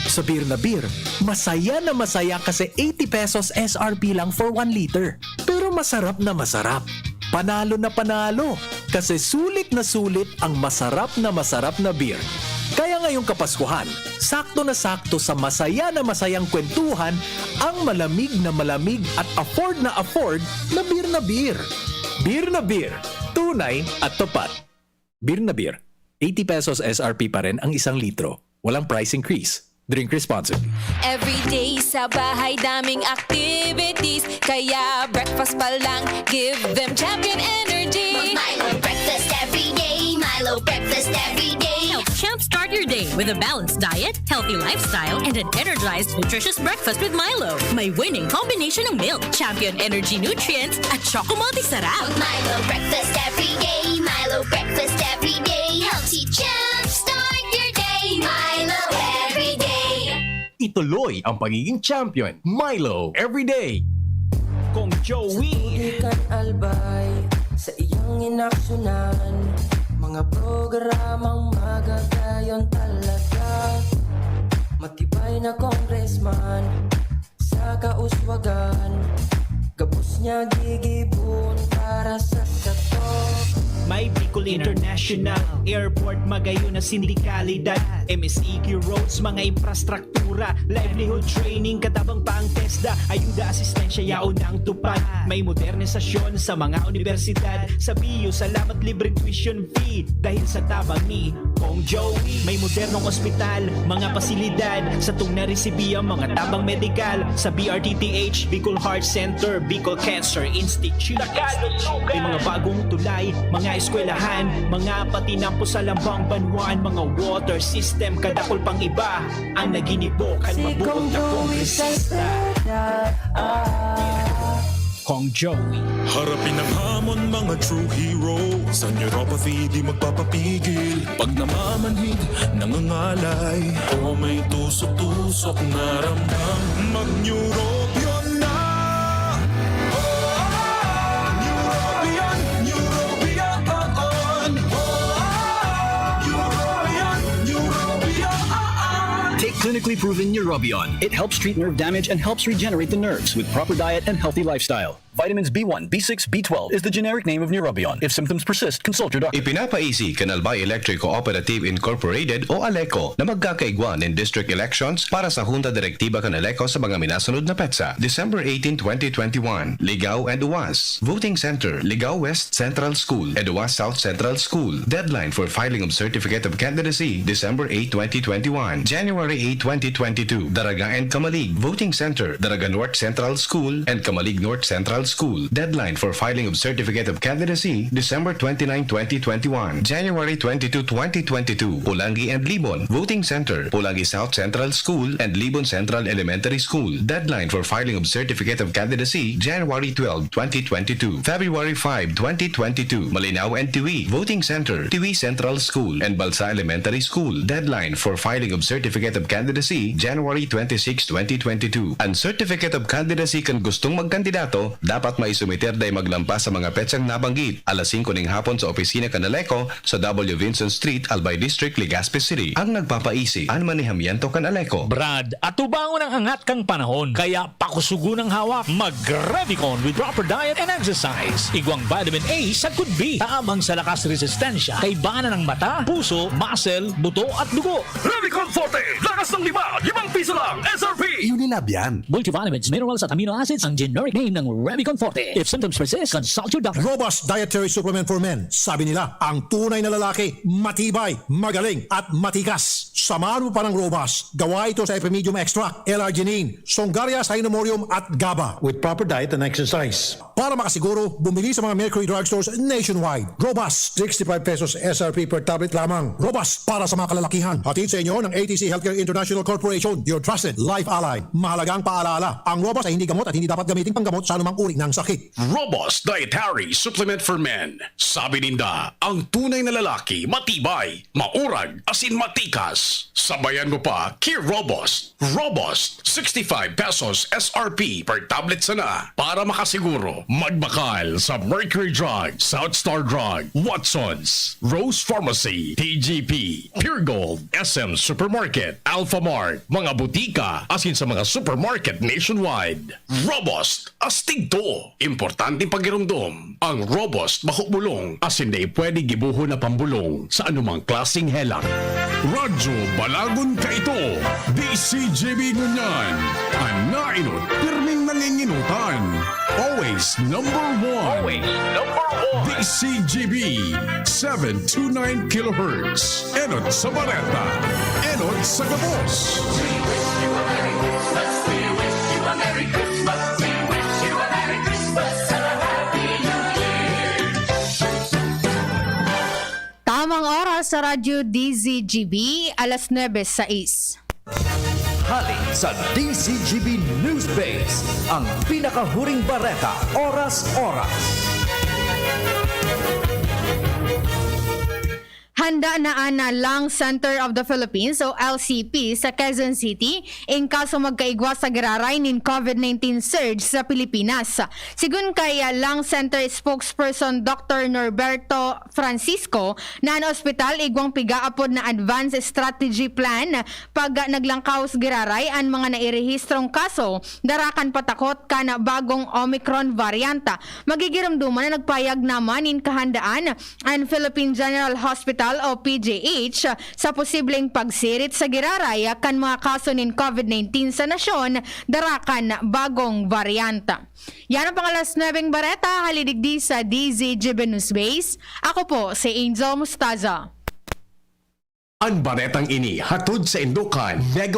Sa Beer na Beer, masaya na masaya kasi eighty pesos S R P lang for one liter. Pero masarap na masarap. Panalo na panalo kasi sulit na sulit ang masarap na masarap na beer. Kaya ngayong Kapaskuhan, sakto na sakto sa masaya na masayang kwentuhan ang malamig na malamig at afford na afford na Beer na Beer. Beer na Beer, tunay at tapat. Beer na Beer, eighty pesos S R P pa rin ang isang litro. Walang price increase. Drink responsibly. Everyday sa bahay daming activities. Kaya breakfast pa lang, give them Champion Energy. Milo breakfast every day. Milo breakfast every day. Help jumpstart your day with a balanced diet, healthy lifestyle, and an energized, nutritious breakfast with Milo. May winning combination ng milk, Champion Energy nutrients, at Choco Multi Sarap. Milo breakfast every day. Milo breakfast every day. Healthy jump start your day. Milo every day. Ituloy ang pagiging champion. Milo, everyday! Kong Joey. Di kan albay sa iyang inaksyonan. Mga programang magagayon talaga. Matibay na congressman sa kauswagan. Gabos niya gigibon para sa kato. May Bicol International Airport, magayon na sindikalidad, M S E Q roads, mga infrastruktura, livelihood training, katabang pa ang TESDA, ayuda, asistensya, yaon ang tupad. May modernisasyon sa mga universidad, sa B U, salamat libreng tuition fee, dahil sa tabang ni Kong Joey. May modernong ospital, mga pasilidad, satong naresibi ang mga tabang medikal sa B R T T H, Bicol Heart Center, Bicol Cancer Institute. May mga bagong tulay, mga eskwelahan, mga patinampo sa lambang banwaan, mga water system, kadakol pang iba ang naginibo kan mabuot na kongresista. Kong Joey. Harapin ang hamon, mga true hero. Sa neuropathy, di magpapapigil. Pag namamanhid, nangangalay, o may tusok-tusok na ramdam, mag-Neurobion na! Oh, Neurobion, Neurobion, oh, oh. Neurobion, Neurobion, oh, oh. Take clinically proven Neurobion. It helps treat nerve damage and helps regenerate the nerves with proper diet and healthy lifestyle. Vitamins B one, B six, B twelve is the generic name of Neurobion. If symptoms persist, consult your doctor. Ipinapaisi kan Albay Electric Cooperative Incorporated o ALECO na magkakaigwa nin district elections para sa Junta Direktiba kan ALECO sa mga minasunod na petsa: December eighteen, twenty twenty-one, Ligao and Uwas. Voting Center: Ligao West Central School and Uwas South Central School. Deadline for filing of certificate of candidacy: December eight, twenty twenty-one, January eight, twenty twenty-two. Daraga and Camalig. Voting Center: Daraga North Central School and Camalig North Central School. Deadline for filing of certificate of candidacy, December twenty-nine, twenty twenty-one. January twenty-two, twenty twenty-two. Polangui and Libon. Voting center, Polangui South Central School and Libon Central Elementary School. Deadline for filing of certificate of candidacy, January twelve, twenty twenty-two. February five, twenty twenty-two. Malinao and Tiwi. Voting center, Tiwi Central School and Balsa Elementary School. Deadline for filing of certificate of candidacy, January twenty-six, twenty twenty-two. An certificate of candidacy kan gustong magkandidato dapat maisumiter dai maglampas sa mga petsang nabanggit, alas singko ning hapon sa opisina kan ALECO sa W Vinson Street, Albay District, Legazpi City. Ang nagpapaisi, an manehamiento kan ALECO. Brad, atubangon ang angat kan panahon, kaya pakusugon ang hawak. Mag-Revicon with proper diet and exercise. Igwang vitamin A sagkod B, tabang sa lakas resistensya, kaibanan ng mata, puso, muscle, buto at dugo. Revicon Forte, lakas ng lima, limang piso lang, S R P. Unilab yan. Multivitamins, minerals at amino acids ang generic name ng Revicon Forte. If symptoms persist, consult your doctor. Robust Dietary Supplement for Men. Sabi nila, ang tunay na lalaki, matibay, magaling, at matikas. Samahan mo pa ng Robust. Gawa ito sa Epimedium Extract, L-arginine, Songaria Cynomorium, at GABA. With proper diet and exercise. Para makasiguro, bumili sa mga Mercury Drugstores nationwide. Robust, sixty-five pesos S R P per tablet lamang. Robust para sa mga kalalakihan. Hatid sa inyo ng A T C Healthcare International Corporation, your trusted life ally. Mahalagang paalaala, ang Robust ay hindi gamot at hindi dapat gamitin panggamot sa anumang uri ng sakit. Robust Dietary Supplement for Men. Sabi ninda, ang tunay na lalaki, matibay, maurag, asin matikas. Sabayan mo pa, Kir Robust. Robust, sixty-five pesos S R P per tablet sana. Para makasiguro, magbakal sa Mercury Drug, South Star Drug, Watsons, Rose Pharmacy, T G P, Pure Gold, S M Supermarket, Alphamart, mga butika, asin sa mga supermarket nationwide. Robust, astig to. Importanteng pagiromdom, ang Robust bako bulong, asin dai pwede gibohon na pambulong sa anumang klaseng helang. Radyo Balagon kaito, D C G B ngunyan, an naenot pirming nanginginutan. Always number one. Always number one. D C G B, seven two nine kilohertz. Enot sa bareta, enot sa gabos. Tamang oras sa Radyo D Z G B, alas nuebe sais. Hali sa D Z G B News Base, ang pinakahuring bareta, oras-oras. Handa na an Lung Center of the Philippines o L C P sa Quezon City in kaso magkaigwa sa giraray nin COVID nineteen surge sa Pilipinas. Sigon kay Lung Center spokesperson Doctor Norberto Francisco, na an ospital igwang pigaapod na advance strategy plan pag naglangkaw sa giraray an mga nairehistrong kaso dara kan patakot kan bagong Omicron variant. Magigiromdoman na nagpahayag naman nin kahandaan an Philippine General Hospital o P G H sa posibleng pagsirit sa giraray kan mga kaso nin COVID nineteen sa nasyon dara kan bagong variant. Yan ang pang alas nuebeng bareta, hali digdi sa D Z G B News Base. Ako po si Angel Mustaza. An baretang ini hatod saindo kan Mega